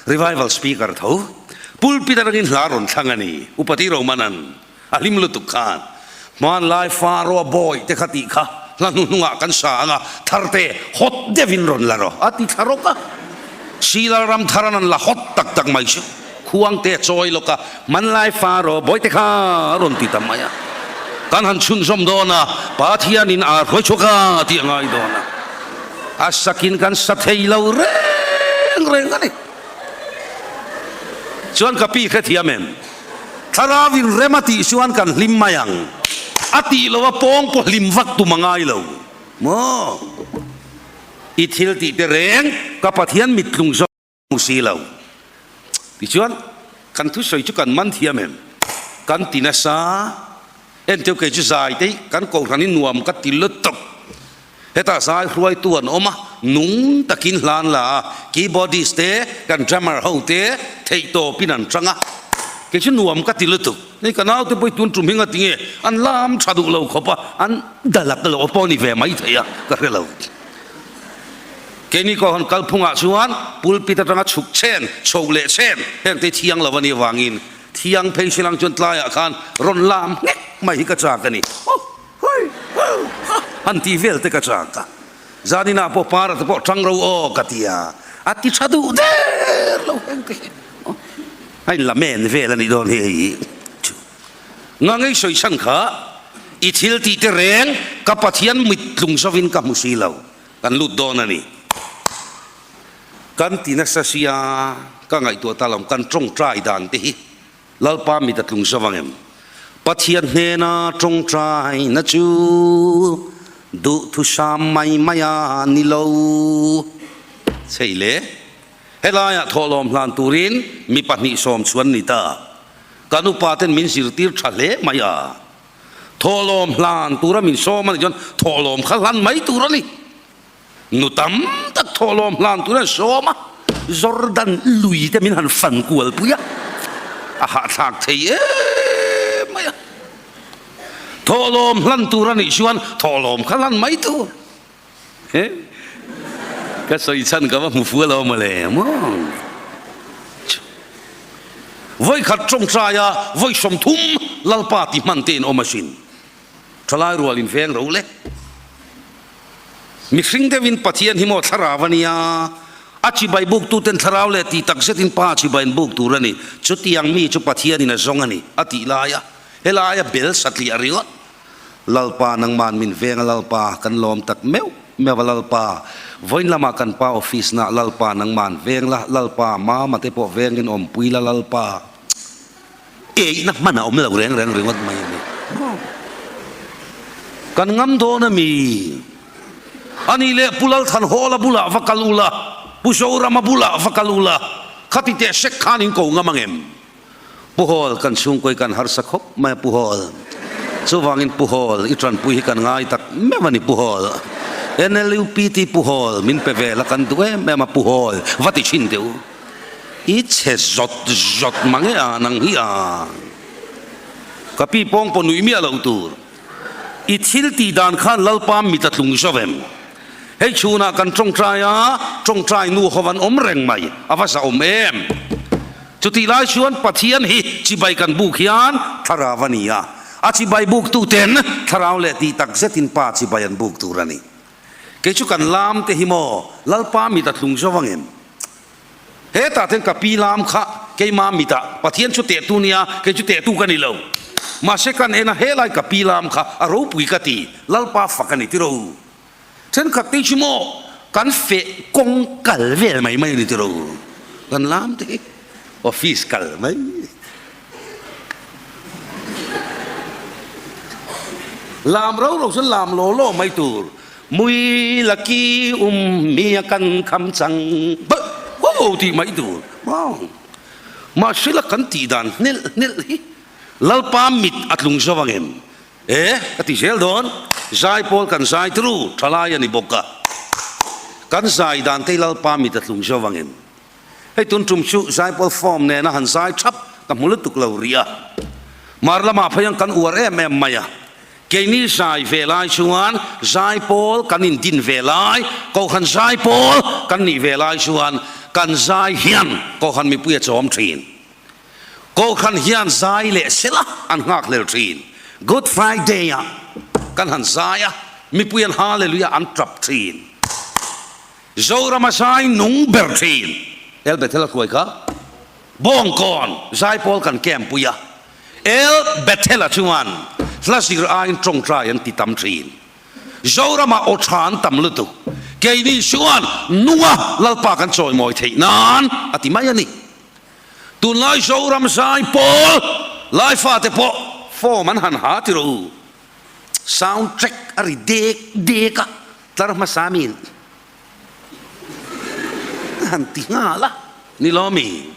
revival speaker tho pulpit atangin hla rawn thlang a ni. Upa ti Roman-a'n A hlim lutuk khan hmanlai Faroa bawi te kha tih kha hla hnuhnungah kan sa ang a, tharte hawt deuhin rawn la rawh a ti thla rawk a. Silal ram tharan an la hawt tak tak mai chu khuangte a chawi lawk a, hmanlai Faroa bawi te kha a rawn ti ta mai a. Kan han chhunzawm dawn a, Pathianin a hruai chhuak a tih a ngai dawn a, a sakin kan sa thei lo reng reng a ni. Chuan ka pi hrethiam em? Thlarau in rem a tih chuan kan hlim mai ang. A tih lo a pawng pawh hlim vak tum a ngai lo maw? I thil tih te reng ka Pathian mit tlung zawk hmu si lo. Tichuan kan thusawi chu kan man thiam em? Kan ti nasa. Enteu kei chu zai te hi kan kohhran hi nuam ka ti lutuk. Hetah zai hruaitu an awm a, nung takin hlan la a, keyboardist te, kan drummer ho te theihtawpin an tang a, kei chu nuam ka ti lutuk. Hei ka naute pawh hi tun tum hi nga tinge an lam tha duh lo khawp a, an dalak lo pawh a ni ve mai thei a, ka hre lo. Keini Kohhran kalphungah chuan pulpit atanga chhuk chen, chhoh leh chen heng te thiang lo a nih avangin thiang phei silang chuan tlaiah khan rawn lam nghek mai hi ka chak a ni. Han tih vel te ka chak a, zaninah pawh para te pawh tang ro aw ka ti a, a ti tha duh der lo heng te hi a in la men vel a nih dawn hi hei hi chu ngangei sawi chhan kha i thil tih te reng ka Pathian mit tlung zovin ka hmu si lo kan lut dawn a ni kan ti nasa sia ka ngaihtuah ta lo kan tawngtai dan te hi Lalpa mit a tlung zo vang em? Pathian hnena tawngtaina chu Duhthusam mai mai a ni lo. Chei le, helaiah thawhlawm hlan turin mi 2 sawm chuan ni ta. Kan upa ten min zirtir tha hle mai a. Thawhlawm hlan tura min sawm a nih chuan thawhlawm kha hlan mai tur a ni. Nu tam tak thawhlawm hlan tur an sawm a, Jordan lui te min han fan kual pui a, a hahthlak thei em mai a. Thawhlawm hlan tur a nih chuan thawhlawm kha hlan mai tur. He ka sawi chhan ka va hmu fual awm mawle maw. Vawi khat tawngtai a vawi 30 Lalpa ti hman te in awm asin. Thalai rual in veng ro le. Mihring deuhin Pathian hi maw thlarau a nia, a chibai buk tuten thlarau leh tih tak zetin Pa chibai an buk tur a ni, chutiang mi chu Pathianin a zawng a ni, a tih lai a, helaia bel satliah ringawt. Lalpa nangman min veng a Lalpa, kan lawm tak meuh meuh a Lalpa, vawiin lamah kan pa office nah Lalpa nangman veng la, Lalpa mama te pawh vengin awmpui la Lalpa. Eihna hman a awm lo reng reng ringawt mai a ni. Kan ngam dawn a mi? A nih leh Pu Lalthanhawla bulah va kal ula, Pu Zorama bulah va kal ula, khati teh sek khan in ko ngam ang em? Pu Hawl, kan chhungkawi kan harsa khawp mai a Pu Hawl. Chuvangin Pu Hawl, i tanpui hi kan ngai tak meuh a ni Pu Hawl. NLUPT Pu Hawl, min pe ve la kan duh em em a Pu Hawl, va ti thin teh u. I chhe zawt zawt mang e a nang hi a. Ka pi pawng pawh nuih miah loh tur. I thil tih dan khan Lalpa mit a tlung zo em? Hei chhunah kan tawngtai a, tawngtai nu ho an awm reng mai, a va zahawm em? Chutih lai chuan Pathian hi chibai kan buk hian thlarau a ni a, a chibai buk tuten thlarau leh tih tak zetin Pa chibai an buk tur a ni. Kei chu kan lam te hi maw Lalpa mit a tlung zo ang em? Hetah ten ka pi lam kha keima mitah Pathian chu tehtu nia, kei chu tehtu ka ni lo. Mahse kan en a helai ka pi lam kha a ropui ka ti, Lalpa fak a ni tiro. Thenkhat te chu maw kan feh kawng kal vel mai mai a ni tiro. Kan lam te hi office kal mai. Lam ro ro chuan lam law law mai tur. Mui laki um mi a kan kham chang beuh ho tih mai tur. Mahse la kan tih dan hnelh hnelh hi Lalpa mit a tlung zo ang em? E, ka ti zel dawn. Zai pawl kan zai turu thalai a ni bawk a. Kan zai dan te hi Lalpa mit a tlung zo ang em? Hei tun tum chu Zaipawl form nena han zai thap ka hmu lutuk lo rih a. Mar lamah phei ang kan uar em em mai a. Keini zai ve lai chuan Zaipawl kan indin ve lai, Kohhran Zaipawl kan nih ve lai chuan kan zai hian Kohhran mipui a chawm thin. Kohhran hian zai leh sela an nghakhlel thin. Good Friday ah kan han zai a, mipui an Hallelujah an tap thin. Zorama zai nung ber thin. El Bethel a hruai kha Bawngkawn zaipawl kan camp pui a, El Bethel a chuan hla zir aiin tawngtai an ti tam thin. Zorama aw tha an tam lutuk. Keini chuan nunga Lalpa kan chawimawi theih nan a ti mai a ni. Tunlai Zoram zaipawl Laifate pawh form an han ha ti rawh u. Sound track a ri dek dek a, tlar hmasa min a han ti nghal a, ni lo mi?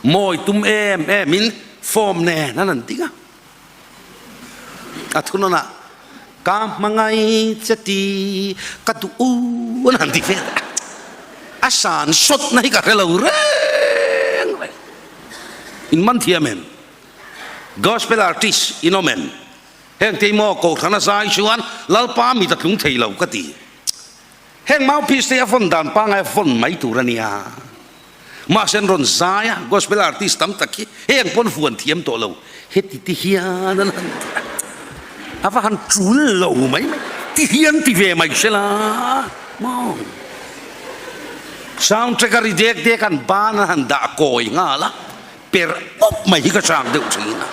Mawi tum em em in form nen an han ding a, a thunawn ah ka hmangai che ti ka duh u an han ti vel a, a san sawt na hi ka hre lo reng reng, in man thiam em? Gospel artist in awm em? Heng te maw Kohhran a zai chuan Lalpa mit a tlung thei lo ka ti. Heng mouthpiece te hi a vawn dan pangai a vawn mai tur a nia. Mahse an rawn zai a, gospel artist tam tak hi heng pawn vuan thiam tawh lo. Heti ti hian an han ti a, a va han tul lo mai mai. Ti hian ti ve mai se la maw. Sound track a ri dek dek an ban an han dah kawi nghal a. Per awp mai hi ka chak deuh thin a.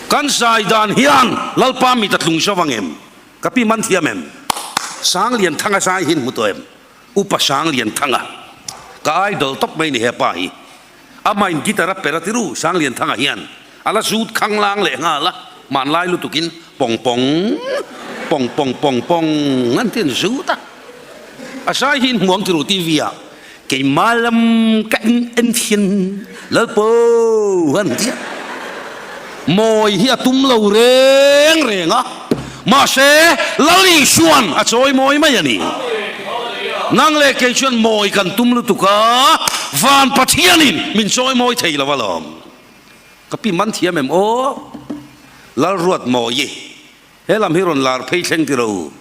Kan zai dan hian Lalpa mit a tlung zo ang em? Ka pi man thiam em? Sanglianthanga zai hi in hmu tawh em? Upa Sanglianthanga. Ka idol tawp mai ni he pa hi. Amah in guitar a per a ti ru Sanglianthanga hian. A la zut khanglang leh nghal a, hmanlai lutukin. Pawng pawng, pawng pawng pawng pawng an ti an zut a. A zai hi in hmu ang tiru TV ah keimah lam ka in en thian Lalpo an ti a. Mawi hi a tum lo reng reng a, mahse Lal Isuan a chawi mawi mai a ni. Nang leh kei chuan mawi kan tum lutuk a, Van Pathianin min chawi mawi thei lo alawm. Ka pi man thiam em aw? Lalruatmawi, he lam hi rawn lar phei thleng ti ro.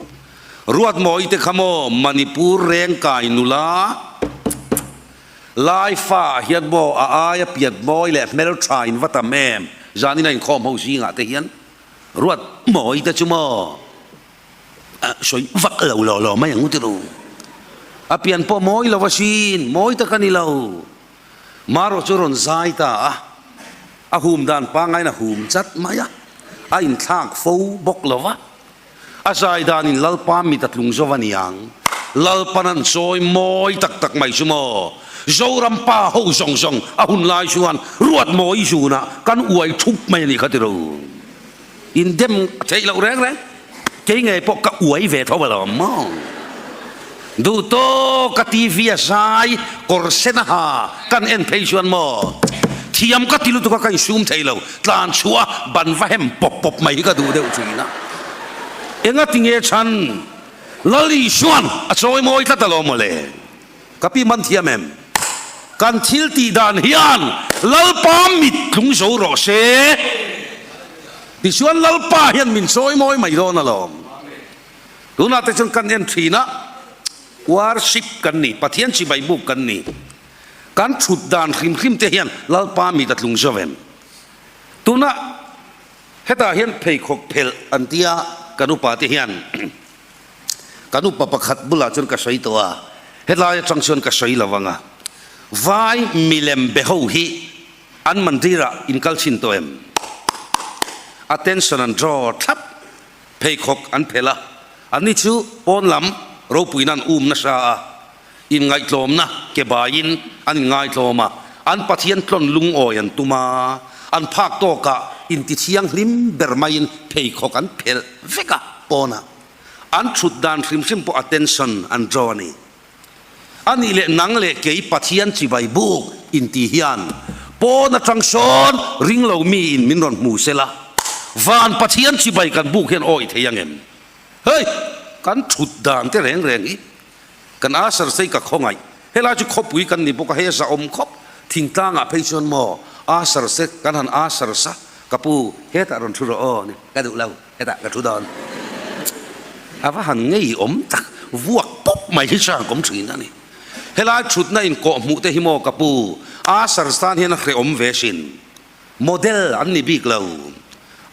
Ruatmawi te kha maw Manipur reng kai nula Laifa ah hian maw a aia piat mawi leh hmeltha in va tam em? Zanin a inkhawm ho zingah te hian Ruatmawi te chu maw sawi vak lo law law mai ang u ti ro. A pian pawh mawi lo asin, mawi tak a ni lo. Marawh chu rawn zai ta a, a hum dan pangaiin a hum chat mai a, a inthlak fo bawk lo va. A zai danin Lalpa mit a tlung zo a niang. Lalpan an chawi mawi tak tak mai chu maw? Zoram pa ho zawng zawng a hun lai chuan ruat mawi zunah kan uai thup mai a nih kha ti ro. Indem a theih loh reng reng. Kei ngei pawh ka uai ve tho alawm maw. Duh tawk ka TV a zai kawr sen a ha kan en phei chuan maw. Thiam ka ti lutuk a ka insum thei lo. Tlan chhuah a ban va hem pawp pawp mai hi ka duh deuh thin a. Enga ti nge chhan Lal Isuan a chawi mawi tlat alawm mawle. Ka pi man thiam em? Kan thil tih dan hian Lalpa mit tlung zo rawh se. Tichuan Lalpa hian min chawi mawi mai dawn alawm. Tunah te chuan kan en thin a, worship kan ni, Pathian chibai buk kan ni. Kan thut dan hrim hrim te hian Lalpa mit a tlung zo em? Tunah hetah hian pheikhawk phelh an tia kan upa te hian Kan upa pakhat bulah chuan ka sawi tawh a, helai atang chuan ka sawi lo ang a, vai milem be ho hi an mandirah in kal chhin tawh em? Attention an draw thlap, pheikhawk an phelh a, anni chu pawn lam ropuina an um nasa a, inngaihtlawmna ke baiin an inngaihtlawm a, an Pathian tlawn lungawi an tum a, an phak tawkah intithianghlim ber maiin pheikhawk an phelh vek a, pawnah. An thut dan hrim hrim pawh attention an draw a ni. A nih leh nang leh kei Pathian chibai buk inti hian pawn atang sawn ring lo mi in min rawn hmu sela van Pathian chibai kan buk hian awih thei ang em? Hei! Kan thut dan te reng reng hi kan Asher sei ka khawngaih. Helai chu khawpui kan ni bawk a, hei a zahawm khawp. Thingtlangah phei chuan maw Asher se kan han Asher sa ka pu hetah rawn thu rawh aw ka duh lo. Hetah ka thu dawn. A va han ngei awm tak, vuak pawp mai hi chuan ka awm thin a ni. Helai thutna in kawh hmuh te hi maw ka pu, a sarstan hian a hrehawm ve sin. Model an ni bik lo.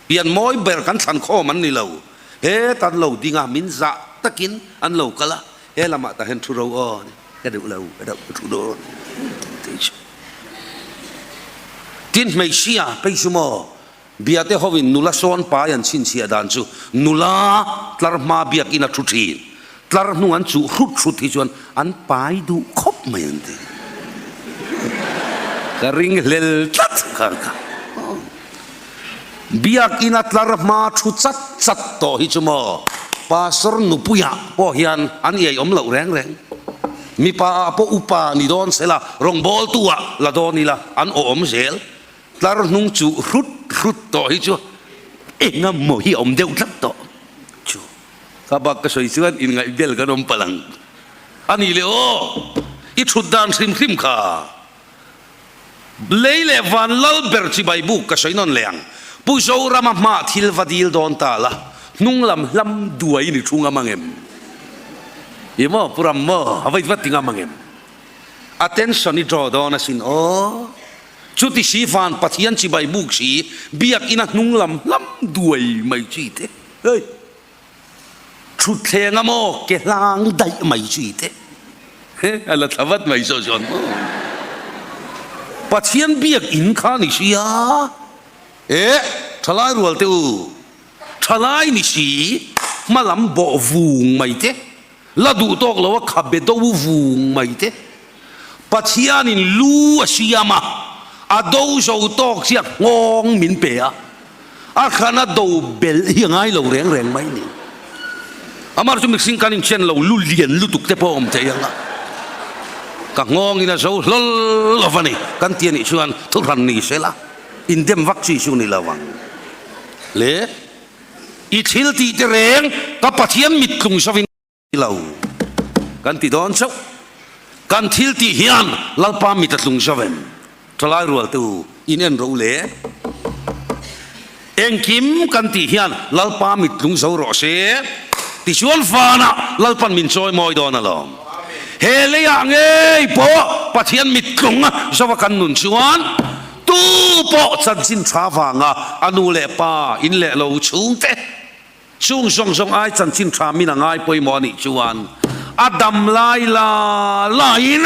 Pian mawi ber kan thlan khawm an ni lo. Heta an lo ding a, min zah takin an lo kal a, he lamah tah hian thu ro aw ka duh lo, ka duh ka thu dawn tih chu. Tin hmeichhia phei chu maw Biate hovin nula sawn pai an chhinchhiah dan chu nula tlar hma biakin a thu thin. Tlar hnung an chuh hrut hrut hi chuan an pai duh khawp mai an ti. Ka ring hlel tlat kha ka. Biakin a tlar hma thu chat chat tawh hi chu maw Pastor nupuiah pawh hian an iai awm loh reng reng. Mipa ah pawh upa ni dawn sela rawngbawltu ah la dawn ila an awm zel. Tlar hnung chu hrut hrut tawh hi chu enga maw hi a awm deuh tlat tawh chu. Ka bak ka sawi chuan inngaih bel kan awm palh ang a nih le aw, i thut dan hrim hrim kha lei leh van lal ber chibai buk ka sawi nawn leh ang. Pu Zorama hma thil va dil dawn ta la, hnung lam hlam duai ni thu ngam ang em? I maw Pu Ram maw a va vat ti ngam ang em? Attention i draw dawn asin aw. Chuti si van Pathian chibai buk si biakinn a hnung lam hlam duai mai chi te, hei thutthleng a maw ke hlang daih mai chi te, he a la thla vat mai saw chuan maw Pathian biakinn kha ni sia eh thalai rual te u thalai ni si hmalam bawh vung mai te. La duh tawk lo a khabe do vung mai te. Pathianin lu a siam a, a do zo tawk chiah nghawng min pe a. A hrana do belh hi a ngai lo reng reng mai ni. Amar chu mihring kan inchen lo lu lian lutuk te pawh a awm thei ang a, ka nghawngin a zo hlawl lo va ni kan ti a nih chuan thuhran ni sela indem vak chi chu ni lo ang le. I thil tih te reng ka Pathian mittlung zovin lo kan ti dawn chauh. Kan thil tih hian Lalpa mit a tlung zo em? Thalai rualtu in en ro le. Engkim kan tih hian Lalpa mit tlung zo rawh se. Tichuan vanah Lalpan min chawi mawi dawn alawm. He leiah ngei pawh Pathian mit tlung zova kan nun chuan tu pawh chanchin tha vanga a nu leh pa in leh lo chhungte Chung zawng zawng ai chanchin tha min a ngai pawimawh a nih chuan a dam lai la laiin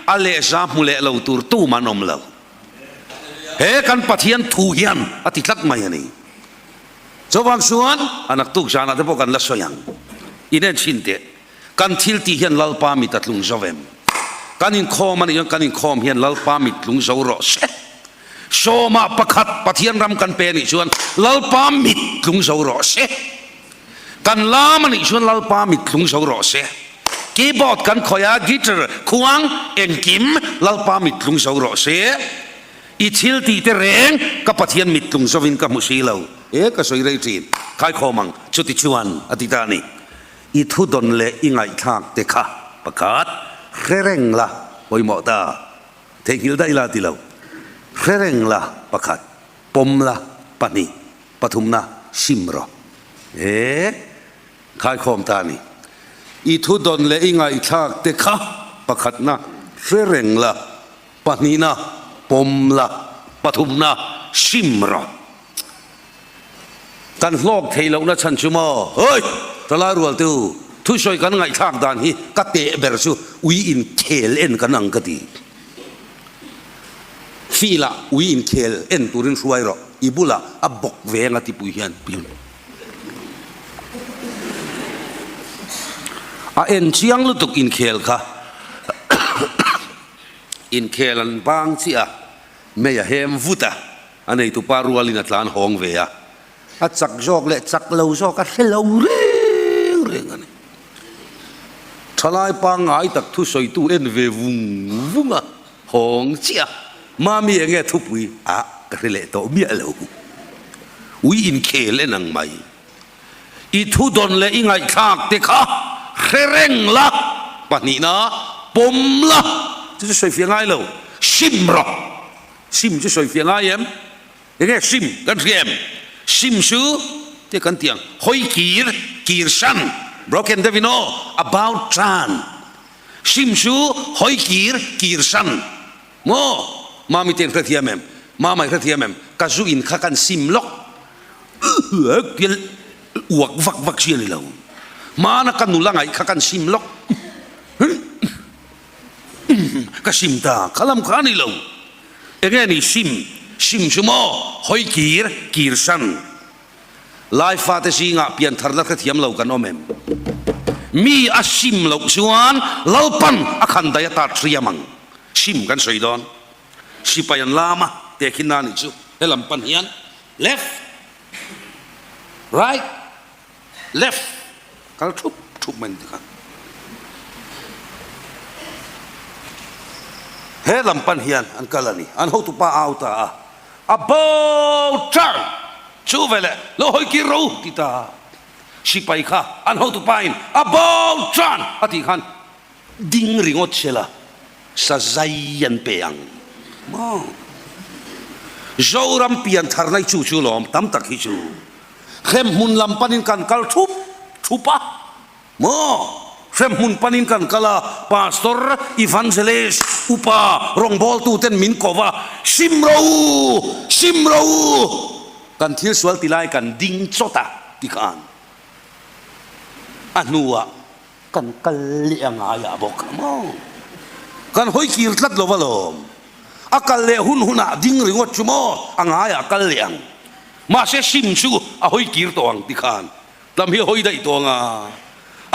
a lehza hmu leh lo tur tum an awm lo. He kan Pathian thu hian a ti tlat mai a ni. Chuvang chuan a naktuk zanah te pawh kan la sawi ang. Inen chhin teh. Kan thil tih hian Lalpa mit a tlung zo em? Kan inkhawm a nih chuan kan inkhawm hian Lalpa mit tlung zo rawh se. Sawmah pakhat Pathian ram kan pe a nih chuan Lalpa mit tlung zo rawh se. Kan lam a nih chuan Lalpa mit tlung zo rawh se. Keyboard kan khawih a, guitar, khuang, engkim Lalpa mit tlung zo rawh se. I thil tih te reng ka Pathian mit tlung zovin ka hmu si lo. E ka sawi rei thin. Khaikhawm ang, chuti chuan a ti ta a ni. I thu dawn leh i ngaihthlak te kha pakhat hre reng la pawimawh ta. Theihnghilh daih la ti lo. Hre reng la pakhat, pawm la pahnih, pathumna sim rawh. E khaikhawm ta a ni. I thu dawn leh i ngaihthlak te kha pakhatna hre reng la, pahnihna pawm la, pathumna sim rawh. Kan hlawk thei lohna chhan chu maw? Hoi! Talai rualtu, thusawi kan ngaihthlak dan hi ka teh ber chu ui inkhel en kan ang ka ti. Field-ah ui inkhel en turin hruai rawh, i bulah a bawk ve anga tipui hian pian. A en chiang lutuk inkhel kha. Inkhel an bang chiah a, mei a hem vut a. A neitupa rualin a tlan hawng ve a, a chak zawk leh chak lo zawk a hre lo reng reng a ni. Thalai pangngai tak thusawitu en ve vung vung a, hawng chiah a, Mami eng nge thupui? Ah, ka hre leh tawh miah lo. Ui inkhel en ang mai. I thu dawn leh i ngaihthlak te kha hre reng la, pahnihna pawm la, chu chu sawifiah ngai lo, sim rawh. Sim chu sawifiah ngai em? Enge sim kan hria em? Sim chu te kan ti ang, hawi kir, kir san, broken deuhin aw, about turn. Sim chu hawi kir, kir san. Maw? Mami te an hrethiam em? Mama i hrethiam em? Ka zu in kha kan sim lawk. Tia uak vak vak chi a ni lo. Hmana ka nula ngaih kha kan sim lawk. Ka sim ta, kha lam kha a ni lo. Enge ni sim, sim chu maw? Hawi kir, kir san. Lai fate zingah piantharna hrethiam lo kan awm em? Mi a sim loh chuan Lalpan a khan daih ata hriam ang. Sim kan sawi dawn. Sipai an lam a, tehkhin na nih chu. Helam pan hian left, right, Left kal thup thup mai ni kha. He lam pan hian an kal a ni. An hotupa a au ta a, About turn! Chu veleh lo hawi kir ro ti ta a. Sipai kha an hotupa in About turn! a tih khan ding ringawt sela sazai an pe ang maw? Zoram piantharna hi chu chu lawm tam tak hi chu. Hremhmun lam panin kan kal thup thup a maw? Hremhmun panin kan kal a, Pastor, Evangelist, Upa, rawngbawltuten min ko va, Sim ro u! Sim ro u! Kan thil sual ti lai kan ding chawt a ti khan a hnuah kan kal leh a ngaiah bawk a maw? Kan hawi kir tlat lo alawm. A kal leh hun hunah ding ringawt chu maw a ngaiah kal leh ang. Mahse sim chu a hawi kir tawh ang ti khan lam hi a hawi daih tawh ang a,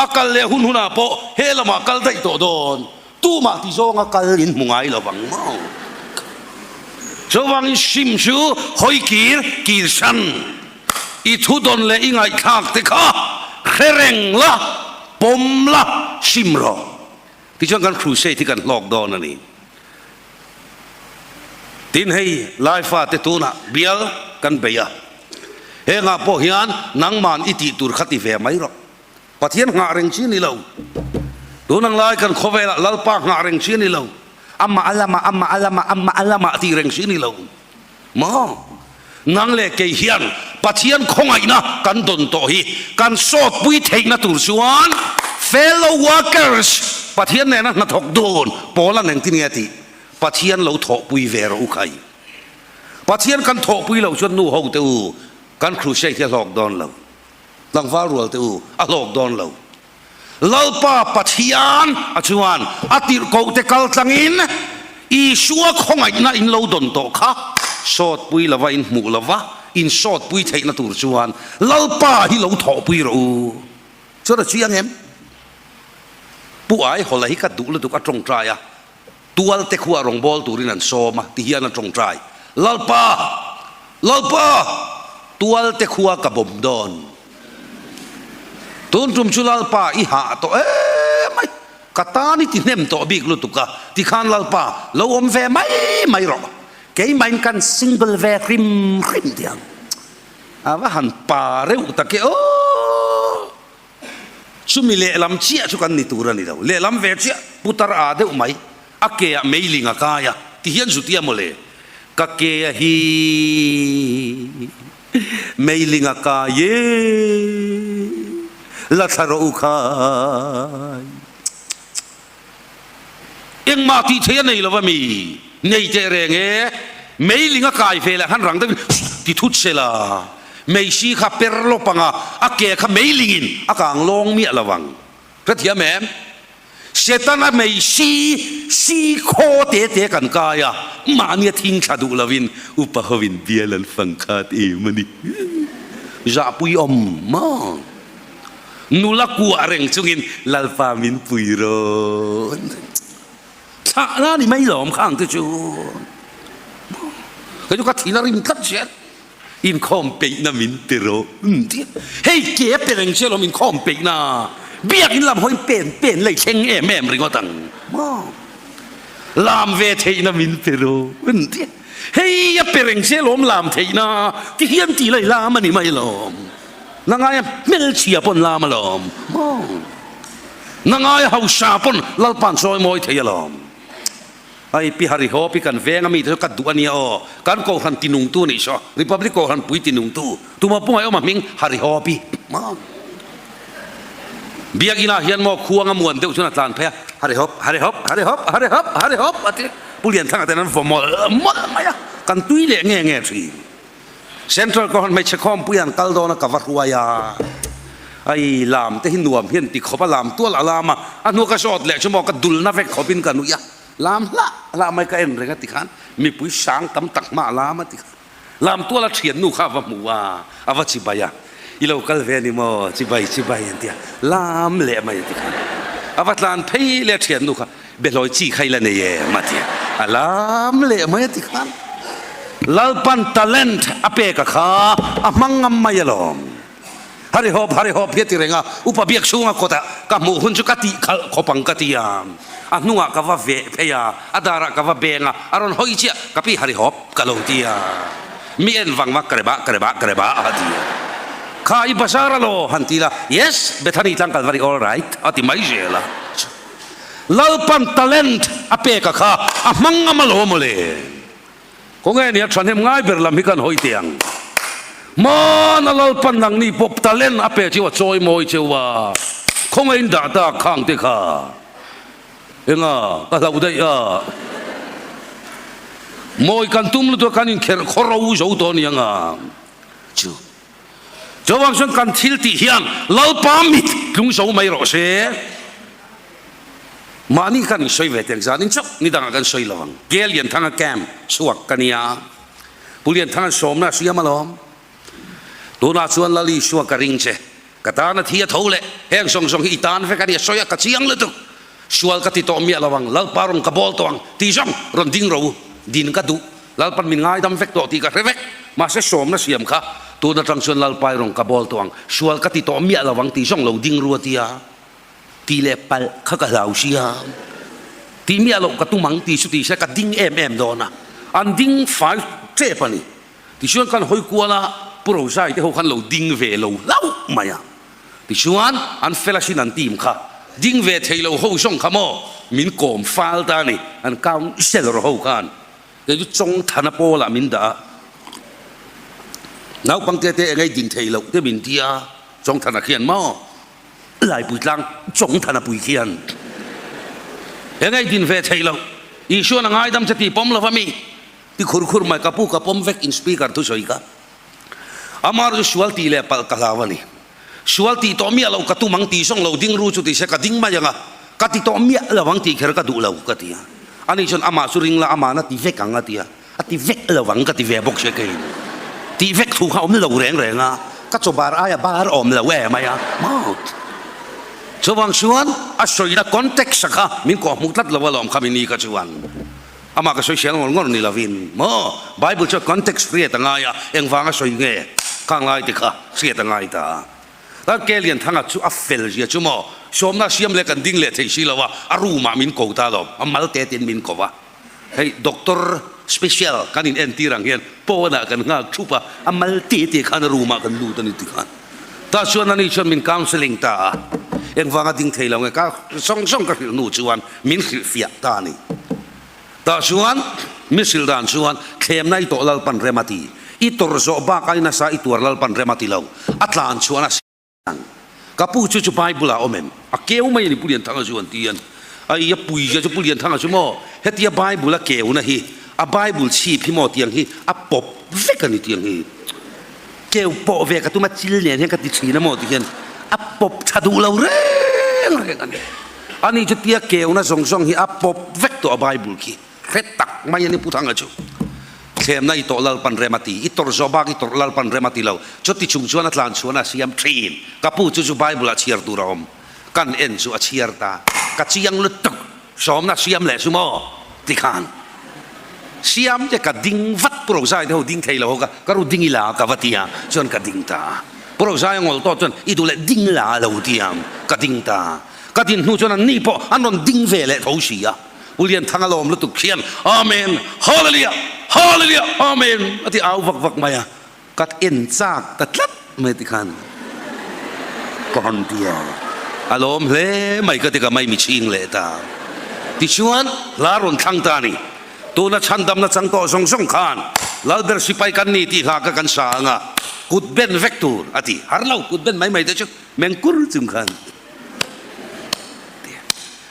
a kal leh hun hunah pawh he lamah kal daih tawh dawn, tumah ti zawnga kal in hmu ngai lo vang maw? Chuvangin sim chu hawi kir kir san. I thu dawn leh i ngaihthlak te kha hre reng la, pawm la, sim rawh. Tichuan kan crusade hi kan hlawk dawn a ni. Tin hei Laifa te tunah bial kan bei a, hengah pawh hian nangman i tih tur kha ti ve mai rawh. Pathian nghah reng chi a ni lo. Tun ang lai kan khawvelah Lalpa nghah reng chi a ni lo. Amah a lamah, amah a lamah, amah a lamah tih reng chi a ni lo. Maw? Nang leh kei hian Pathian khawngaihna kan dawn tawh hi kan sawtpui theihna tur chuan fellow workers, Pathian nena hnathawk dun pawl an engtin nge tih Pathian lo thawhpui ve rawh u khai. Pathian kan thawhpui loh chuan nu ho te u kan crusade hi a hlawk dawn lo. Tlangval rual te u a hlawk dawn lo. Lalpa Pathian a chuan a tirhkoh te kal tlangin Isua khawngaihna in lo dawn tawh kha sawtpui lova in hmuh lova in sawtpui theihna tur chuan Lalpa hi lo thawhpui rawh u. Chuan a chiang em? Pu Aihawla hi ka duh lutuk a tawngtai a, tual te khuah rawngbâwl turin an sawm a ti hian a tawngtai, Lalpa! Lalpa! Tual te khua ka bawm dawn. Tun tum chu Lalpa i hah tawh em mai, ka tan i ti hnem tawh bik lutuk a, tikhan Lalpa lo awm ve mai mai rawh, keimahin kan single ve hrim hrim tiang a va han pa reuh tak e aw! Chumi lehlam chiah chu kan ni tur a ni lo, lehlam ve chiah putar a deuh mai, a ke ah meiling a kai a, tihian zutia mawle, ka ke a hi meiling a kai e, la thla rawh u khai. Engmah tih theih a nei lo va mi? Nei teh reng e, meiling a kai ve leh khan rang deuhin ti thut se la, meisi kha per lawp ang a, a ke kha meilingin a kang lawng miah lo ang. Hrethiam em? Setana meisi si khaw te te kan kai a, mahnia thing thla duh lovin upa hovin bial an fang khat em a ni. Zahpui awm maw? Nula kuah reng chungin Lalpa min pui rawn thlah la ni mai lawm kha ang te chu. Kei chu ka thin a rim tlat zel. Inkhawm peihna min pe rawh hei ke pe reng che lawm inkhawm peihna biakin lam hawiin pen pen lei thleng em em ringawt ang maw. Lam ve theihna min pe rawh hei a pe reng che lawm lam theihna ti hian tih lei lam a ni mai lawm. Na ngaia hmelchhia pawn lam alawm maw? Na ngaia hausa pawn Lalpa'n sawi mawi thei alawm. Ai Pi Hariho, Pi kan veng ami te chu ka duh ania aw. Kan Kohhran tinungtu anih saw, Republic Kohhran pui tinungtu. Tuma pungai awm a hming Hariho Pi maw? Biakinah hian maw khuang a muan deuh chuan a tlan phei a, Harihop, Harihop, Harihop, Harihop, Harihop a ti. Pu Lianthanga ten an vaw mawlh mawlh mai a, kan tui leh nge nge thin. Central Kohhran hmeichhe khawmpui an kal dawn a ka va hruai a, ai lam te hi nuam hian ti khawp a, lam tual a lam a, a hnu ka zawt leh chu maw ka dulna vek khawp in ka nuih a, lam hlah hlah mai ka en reng a ti khan mipui sang tam tak hma a lam a ti khan lam tual a thiannu kha a va hmu a, a va chibai a, i lo kal ve a ni maw chibai chibai an ti a, lam leh mai a ti khan a va tlan phei leh a thiannu kha. Behlawi chi kha i la nei em? a ti a, a lam leh mai a ti khan. Lalpan talent a pek a kha a hmang ngam mai alawm. Harihawp harihawp hi a ti reng a, upa biak chhunga kawtah ka hmuh hun chu ka tih khalh khawp ang ka ti a, a hnungah ka va veh phei a, a darah ka va beng a, a rawn hawi chiah, ka pi harihawp ka lo ti a, mi en vang vang ka reba ka reba ka reba a ti a. Kha i bazar alaw han ti la, yes Bethany tlang Kalvari all right a ti mai zel a. Lalpan talent a pek a kha a hmang ngam alawm aw le. Khawnge nia thahnem ngai ber lam hi kan hawi teh ang. Hmana Lalpan nangni pawh talent a pe cheu a chawi mawi cheu a, khawnge in dah tak khang te kha. Enga ka hlauh daih a. Mawi kan tum lutuk a kan inkherh khaw ro zo tawh aniang a. Chu. Chuvang chuan kan thil tih hian Lalpa mit tlung zo mai rawh se. Mahni khan in sawi ve teng zan in chauh ni dangah kan sawi lo ang. Ke Lianthanga camp chhuak ka nia. Pu Lianthanga sawmna a siam alawm. Tunah chuan Lal Isua ka ring che. Ka tan a thi a tho leh heng zawng zawng hi i tan vek a ni a sawi a ka chiang lutuk. Sual ka ti tawh miah lo ang, Lalpa rawn ka bawl tawh ang tih zawng rawn ding ro u. Din ka duh. Lalpan min ngaidam vek tawh tih ka hre vek. Mahse sawmna siam kha. Tun atang chuan Lalpai rawn ka bawl tawh ang, sual ka ti tawh miah lo ang tih zawng lo ding ru a ti a. Ti leh palh kha ka hlau sia. Ti miah loh ka tum ang tih chu ti se ka ding em em dawn a. An ding fai tep a ni. Tichuan kan hawi kual a, Pu Rozai te ho khan lo ding ve lo hlauh mai a. Tichuan an fel asin an team kha ding ve thei lo ho zawng kha maw min kawm fal ta a ni. An councellor ho khan kei chu Chawngthana pawlah min dah a. Naupangte te engei ding thei loh te min ti a, Chawngthana khian maw Laipui tlang Chawngthana pui khian engei din ve thei loh Isuan a ngaidam che tih pawm lo va mi? Ti khur khur mai, ka pu ka pawm vek in speaker thusawi ka. Amar chu sual tih leh palh ka hlau a ni. Sual tih tawh miah lo ka tum ang tih zawng lo ding ru chu ti se ka ding mai ang a, ka ti tawh miah lo ang tih kher ka duh lo ka ti a. Ani chuan amah chu ring la amahna ti vek ang a ti a, a ti vek lo ang ka ti ve bawk se keiin. Tih vek thu kha awm lo reng reng a, ka chaw bar aia bar awm lo em mai a. Mouth. Chuvang chuan a sawina context a kha min kawhhmuh tlat lo alawm kha mi ni kha chuan. Amah ka sawi sial ngawr ngawr ni lovin maw Bible chuan context hriat a ngai a, engvanga sawi nge khang lai te kha hriat a ngai ta a. Tan Ke Lianthanga chu a fel zia chu maw sawmna siam leh kan ding leh thei si lo a, a room ah min ko ta lo, a mal te tin min ko va. Hei doctor special kan in entir ang hian pawnah kan nghak thup a, a mal te te khan a room ah kan lut a ni ti khan. Tah chuan ani chuan min counselling ta a, engvanga ding thei lo nge ka zawng zawng ka hrilh hnu chuan min hrilhfiah ta a ni. Tah chuan mi hrilh dan chuan thlemna i tawh Lalpan rem a ti, i tawrh zawh bak ai nasa i tuar Lalpan rem a ti lo, a tlan chhuah nasa ang. Ka pu chu chu Bible ah awm em? A keu mai a ni Pu Lianthanga chu an ti a, ai a pui zia chu Pu Lianthanga chu maw hetia Bible a keuna hi a Bible chhip hi maw tiang hi a pawp vek a ni tiang hi. Keu pawh ve ka tum a chil nen hian ka ti thin a maw ti hian a pawp tha duh lo reng reng a ni. Ani chu tia keuna zawng zawng hi a pawp vek tawh a Bible khi hre tak mai a ni Pu Thanga chu. Thlemna i tawh Lalpan rem a ti, i tawrh zawh bak i tawrh Lalpan rem a ti lo. Chuti chung chuan a tlan chhuan a siam thin. Ka pu chu chu Bible ah chhiar tur a awm. Kan en chu a chhiar ta. Ka chiang lutuk. Sawmna siam leh chu maw? Ti khan siam te ka ding vat Pu Rozai te ho ding thei lo ho ka ka ru ding ila ka va ti a chuan ka ding ta a. Pu Rozai a ngawl tawh chuan i duh leh ding la a lo ti a ka ding ta a. Ka din hnu chuan an ni pawh an rawn ding ve leh tho si a. Pu Lianthang a lawm lutuk khian Amen! Hallelujah! Hallelujah! Amen! a ti au vak vak mai a. Ka en chak ta tlat mai ti khan ka rawn ti a, a lawm hle mai ka ti ka mai mi chhing leh ta. Tichuan hla rawn thlang ta a ni. Tuna chhandamna chang tawh zawng zawng khan Lalber sipai kan ni tih hla kha kan sa ang a, kut ben vek tur a ti. Har lo, kut ben mai mai te chu meng kur chung khan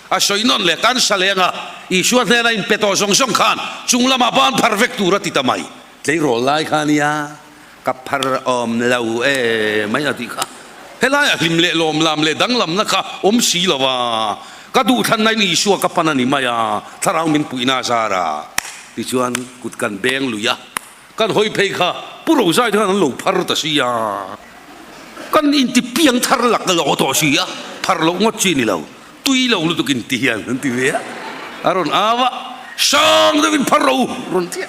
a sawi nawn leh kan sa leng a, Isua hnena inpe tawh zawng zawng khan chung lamah ban phar vek tur a ti ta mai. Tleirawl lai kha nia ka phar awm lo e mai a tih kha. Helaiah hlim leh lawmlam leh danglamna kha awm si lo a, ka duhthlanna in Isua ka pan a ni mai a, thlarau min puihna a zar a. Tichuan kut kan beng lui a, kan hawi phei kha Pu Rozai te khan an lo phar ta si a, kan inti piang thar lak lawh tawh si a, phar loh ngawt chi ni lo. Tui lo lutuk in ti hian an ti ve a, a rawn au a, Sang deuh in phar ro rawn ti a,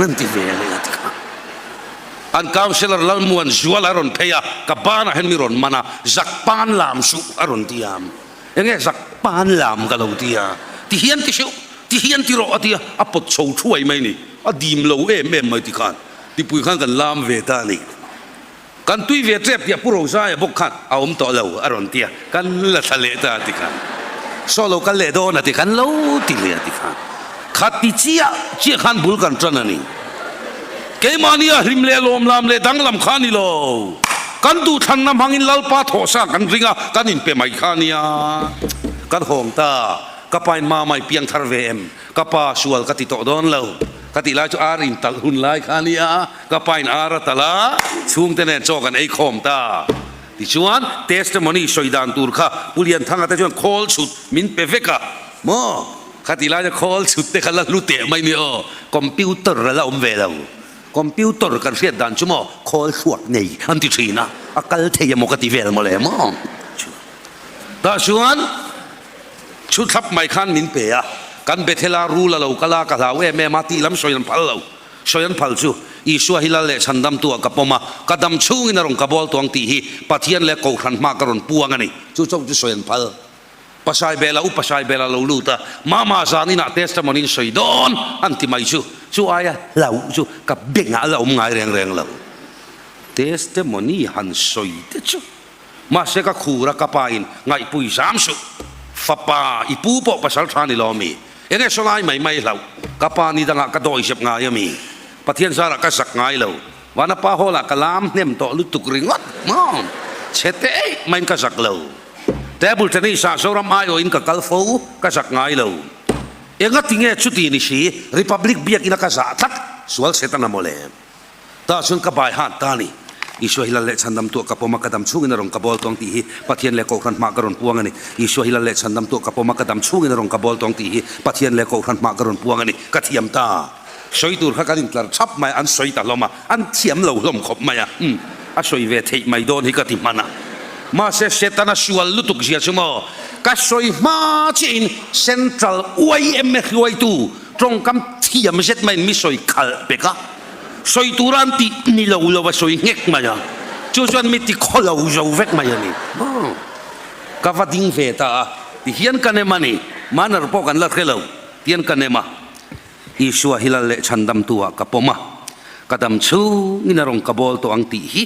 an ti ve leh a ti kha. An councillor Lalmuan Zual a rawn phei a, ka banah hian mi rawn man a, zak pan lam suh a rawn ti a, enge zak pan lam ka lo ti a, ti hian ti hreuh, ti hian ti rawh a ti a, a pawt chho thuai mai ni, a dim lo em em mai ti khan, tipui khan kan lam ve ta a ni. Kan tui ve tep tih a Pu Rozaia bawk khan a awm tawh lo a rawn ti a, kan la thla leh ta a ti khan. Saw lo kal leh dawn a ti khan lo ti leh a ti khan. Khat ti chiah chiah khan bul kan tan a ni. Keimahni a hlim leh lawmlam leh danglam kha a ni lo. Kan duhthlanna hmangin Lalpa thawhsa kan ring a, kan inpe mai kha a nia. Kan hawng ta, ka pain mama i piang thar ve em? Ka pa sual ka ti tawh dawn lo. Ka tih lai chu ar intalh hun lai kha a nia. Ka pain ar a talh a, chhungte nen chaw kan ei khawm ta. Tichuan, testimony sawi dan tur kha Pu Lianthanga te chuan khawl chhut min pe vek a. Maw? Kha tih laia khawl chhut te kha la hlu teh mai ni aw. Computer a la awm ve lo. Computer kan hriat dan chu maw khawl thluak nei an ti thin a, a kal thei emaw ka ti vel maw le maw? Tah chuan chhut thlap mai khan min pe a, kan Bethel-a rul a lo kal a, ka hlau em em a tih lam sawi an phal lo. Sawi an phal chu, Isua hi Lal leh Chhandamtu ah ka pawm a, ka dam chhungin a rawn ka bawl tuang tih hi Pathian leh Kohhran hma ka rawn puang a ni. Chu chauh chu sawi an phal. Pasai Bela u Pasai Bela lo lut a, Mama zan inah testimony in sawi dawn an ti mai chu, chu aia hlauh chu ka bengah a la awm ngai reng reng lo. Testimony han sawi te chu mahse ka khur a ka pa in ngaihpui zam suh. Fapa i pu pawh pasal tha ni lo ami? Enge saw lai mai mai hlauh? Ka pa ni dangah ka dawi zep ngai ami? Pathian zarah ka zak ngai lo. Vana pa hall ah ka lam hnem tawh lutuk ringawt maw? Chhe te eih maiin ka zak lo. Table tennis ah Zoram aiawhin ka kal fo, ka zak ngai lo. Enga ti nge chuti ni si, Republic biakina ka zah tlat, sual Setana mawle. Tah chuan ka bai hat ta ni. Isua hi Lal leh Chhandam tuah ka pawm a, ka dam chhungin a rawn ka bawl tawng tih hi Pathian leh Kohhran hmah ka rawn puang a ni. Isua hi Lal leh Chhandam tuah ka pawm a, ka dam chhungin a rawn ka bawl tawng tih hi Pathian leh Kohhran hmah ka rawn puang a ni. Ka thiam ta. Sawi tur kha kan intlar thap mai a, an sawi ta hlawm a, an thiam lo hlawm khawp mai a, umm, a sawi ve theih mai dawn hi ka ti hman a. Mahse, Setana sual lutuk zia chu maw, ka sawi hma chiahin Central YMA hruaitu tawngkam thiam zet maiin mi sawi khalh pek a, sawi tura an tih ni lo lo a sawi nghek mai a, chu chuan mi ti khaw lo zo vek mai a ni. Ka va ding ve ta a, tihian ka nem a ni, manner pawh kan la hre lo, tihian ka nem a. Isua hi Lal leh Chhandamtu ah ka pawm a, ka dam chhungin a rawn ka bawl tawh ang tih hi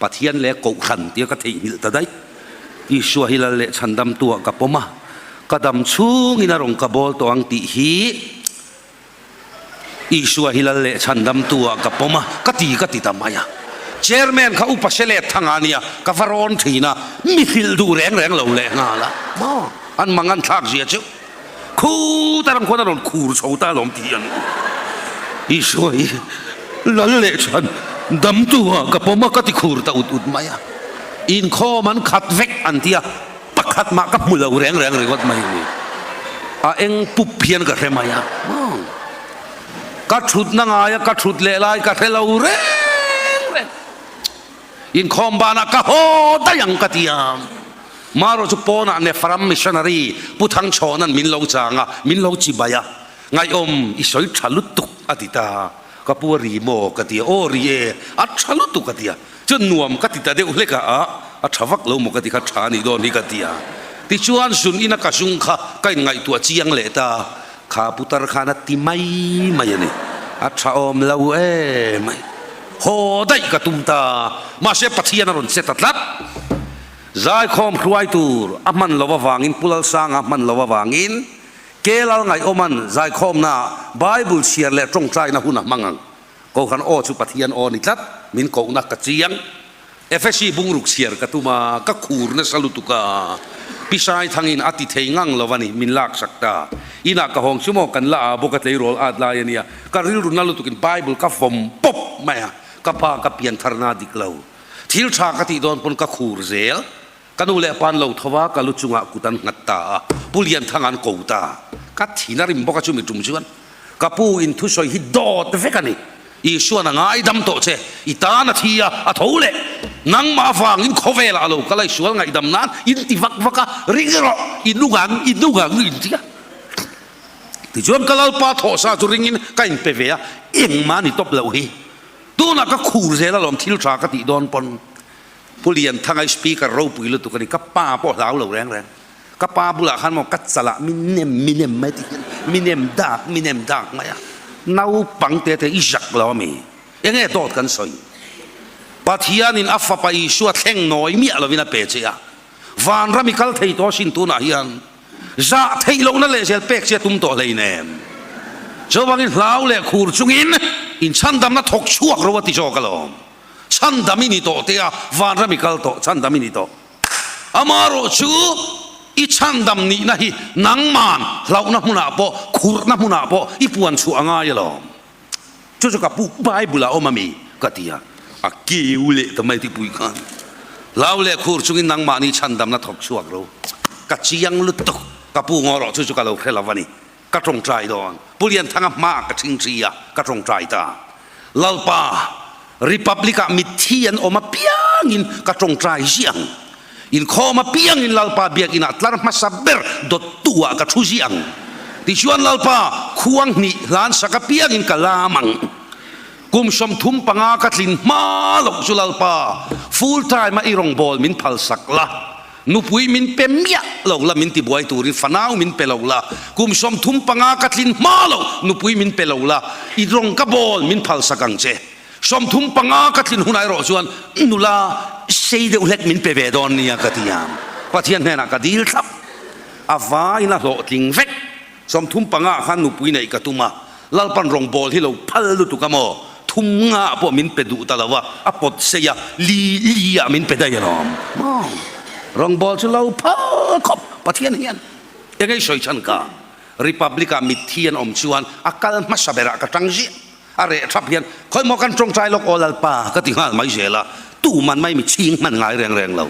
Pathian leh Kohhran tia ka theihnghilh ta daih. Isua hi Lal leh Chhandamtu ah ka pawm a, ka dam chhungin a rawn ka bawl tawh ang tih hi Isua hi Lal leh Chhandamtu ah ka pawm a, ka ti ka ti ta mai a. Chairman kha upa se let thang a nia, ka va rawn thin a, mi hrilh duh reng reng lo leh nghal a, maw an mang an thlak zia chu. Khu ta ram khuan a rawn khur chho ta alawm tih an Isua hi lal leh chhan damtu ah ka pawm a ka ti khur ta ut ut mai a. Inkhawm an khat vek an ti a, pakhat mah ka hmu lo reng reng ringawt mai a ni. A eng pup hian ka hre mai a. Ka thutna ngaia ka thut leh lai ka hre lo reng reng. Inkhawm banah ka haw daih ang ka ti a. Marawh chu pawnah Nefaram Missionary Pu Thangchhawna'n min lo chang a, min lo chibai a. Ngaihawm, i sawi tha lutuk a ti ta. Ka pu a ri maw? ka ti a. Aw ri e, a tha lutuk a ti a. Chuan nuam ka ti ta deuh hlek a, a tha vak lo maw ka ti kha, tha a nih dawn hi ka ti a. Tichuan zun ina ka zung kha ka inngaihtuah chiang leh ta. Kha putar khan a ti mai mai a ni. A tha awm lo emai. Haw daih ka tum ta. Mahse Pathian a rawn che ta tlat. Zaikhawm hruai tur a hman lo avangin Pu Lalsanga hman lo avangin Kelal Ngaihawman zaikhawmnaah Bible chhiar leh tawngtaina hun a hmang ang. Kohhran aw chu Pathian aw ni tlat, min kohna ka chiang. Efesi bungruk chhiar ka tum a, ka khur nasa lutuk a, Pi Saithangin a ti thei ngang lo a ni, min laksak ta. Inah ka hawng chu maw kan la a bawk a tleirawl at lai a nia, ka rilru na lutukin Bible ka vawm pawp mai a, ka pa ka piantharna dik lo. Thil tha ka tih dawn pawn ka khur zel. Ka nu leh pa'n lo tho a, ka lu chungah kut an nghat ta a, Pu Lianthanga an ko ta. Ka thin a rim bawk a chumi tum chuan ka pu in thusawi hi dawt vek a ni. Isuan a ngaidam tawh che, i tan a thi a, a tho leh. Nangmah avangin khawvelah a lo kal a, i sual ngaihdam nan in ti vak vak a, ring rawh, i nung ang, i nung ang in ti a. Tichuan ka Lalpa thawhsa chu ringin ka inpe ve a, engmah ni tawp loh hi. Tunah ka khur zel alawm thil tha ka tih dawn pawn. Pu Lianthanga i speaker ropui lutuk a ni, ka pa pawh hlau lo reng reng. Ka pa bulah khan maw ka chalah mi nem mi nem mai ti hian mi nem dak mi nem dak mai a. Naupang te te i zak lo ami? Enge dawt kan sawi? Pathianin a fapa Isua thleng nawi miah lovin a pe che a. Vanram i kal thei tawh asin tunah hian zah theih lohna leh zel pek che a tum tawh hleinem. Chuvangin hlau leh khur chungin inchhandamna thawk chhuak ro a ti zawk alawm. Chhandam i ni tawh te a, vanram i kal tawh, chhandam i ni tawh. Amaherawh chu i chhandam nihna hi nangman hlauhna hmunah pawh, khurhna hmunah pawh i puan chhuah a ngai alawm. Chu chu ka pu Bible ah awm ami? ka ti a, a keu leh ta mai tipui khan. Hlau leh khur chungin nangmahni chhandamna thawk chhuak ro. Ka chiang lutuk, ka pu ngaw rawh chu chu ka lo hre lo a ni. Ka tawngtai dawn. Pu Lianthanga hmaah ka thingthi a, ka tawngtai ta. Lalpa, Republic-ah mitthi an awm apiangin ka tawngtai ziah ang. Inkhawm apiangin Lalpa biakinah tlar hmasa ber dawttu-ah ka thu ziah ang. Tichuan Lalpa, khuang hnih hlan sak apiangin ka lam ang. Kum 35 ka tlin hma loh chu Lalpa, full time a i rawngbawl min phal sak la, nupui min pe miah lo la min tibuai turin fanau min pe lo la, kum 35 ka tlin hma loh nupui min pe lo la, i rawng ka bawl min phal sak ang che. 35 ka tlin hunah erawh chuan nula sei deuh hlek min pe ve dawn nia ka ti a, Pathian hnenah ka dil thlap. A vaiin a hlawhtling vek. 35 ah khan nupui neih ka tum a, Lalpan rawngbawl hi lo phal lutuk a maw? Thum nga pawh min pe duh ta lo a, a pawt sei a, li li ah min pe daih alawm maw? Rawngbawl chu lo phal khawp Pathian hian eng ei sawi chhan ka? Republic ah mitthi an awm chuan a kal hmasa berah ka tang ziah, a reh thap hian khawi maw kan tawngtai lawk aw Lalpa ka ti nghal mai zel a, tuman mai mi chhing hman ngai reng reng lo.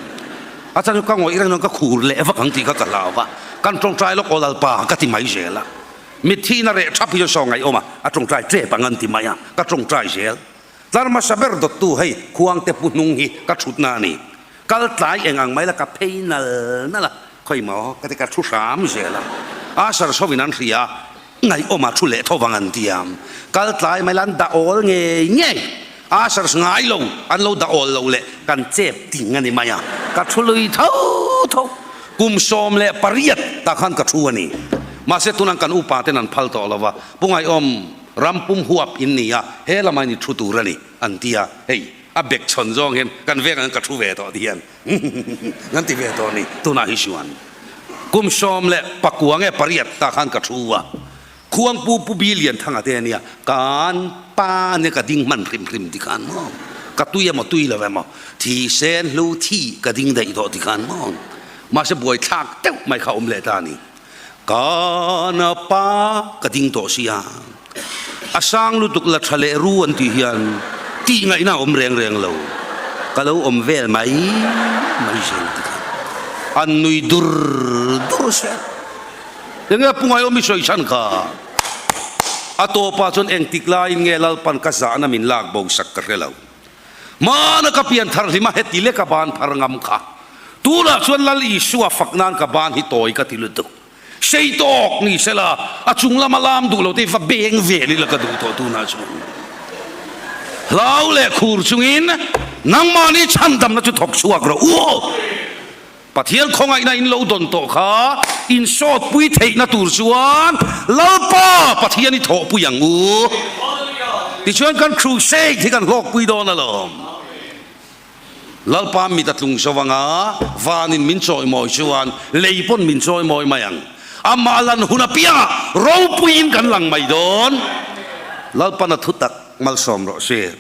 A chan chu ka ngawih reng chuan ka khur leh vak ang tih kha ka hlau va, kan tawngtai lawk aw Lalpa ka ti mai zel a. Mitthi in a reh thap hi chu saw ngaihawm a, a tawngtai tep ang an ti mai a, ka tawngtai zel. Tlar hmasa ber dawttu hei khuangte pu hnung hi ka thutna a ni. Kal tlai eng ang mai la ka phei nal nal a, khawi maw ka ti ka thu hram zel a. A sarsawin an hria a, ngaihawm a thu leh tho vang an ti a. Kal tlai mai la an dah awl ngei ngei, a sars ngai lo an lo dah awl lo leh kan chep ting a ni mai a, ka thu lui tho tho. Kum 18 tah khan ka thu a ni. Mahse tunah kan upa ten an phal tawh lo va, Pu Ngaihawm ram pum huap in ni a, he lamah in i thu tur a ni an ti a, hei a bek chhawn zawng hian kan vengah hian ka thu ve tawh ti hian kan ti ve tawh a ni. Tunah hi chuan kum 19 nge pariat tah khan ka thu a, Khuangpu Pu Bi Lianthanga te a nia, kan pa nia ka ding hman hrim hrim ti khan maw, ka tui emaw tui lo emaw, thi sen hlu thi ka ding daih tawh ti khan maw, mahse buaithlak deuh mai kha awm leh ta a ni. Kan pa ka ding tawh sia, a sang lutuk la tha leh ru an tih hian tih ngaihna a awm reng reng lo, ka lo awm vel mai mai zel ti khan an nui dur dur sia. Enge a pungai awm i sawi chhan kha? A tawpah chuan engtik laiin nge Lalpan ka zahna min lak bo sak ka hre lo. Hmana ka pian thar hlim a heti lek a ban phar ngam kha. Tunah chuan Lal Isua fak nan ka ban hi tawi ka ti lutuk. Sei tawk ni sela a chung lama lam duh lo te hi va beng vel ila ka duh tawh tunah chuan. Hlau leh khur chungin nangmahni chhandamna chu thawk chhuak rawh u. Pathian khawngaihna in lo dawn tawh kha in sawtpui theihna tur chuan Lalpa Pathian i thawhpui ang u. Tichuan kan crusade hi kan hlawkpui dawn alawm. Lalpa mit a tlung zo anga vanin min chawimawi chuan lei pawn min chawimawi mai ang. Amah lan hun apiangah ropuiin kan lang mai dawn. Lalpan a thutak malsawm rawh se.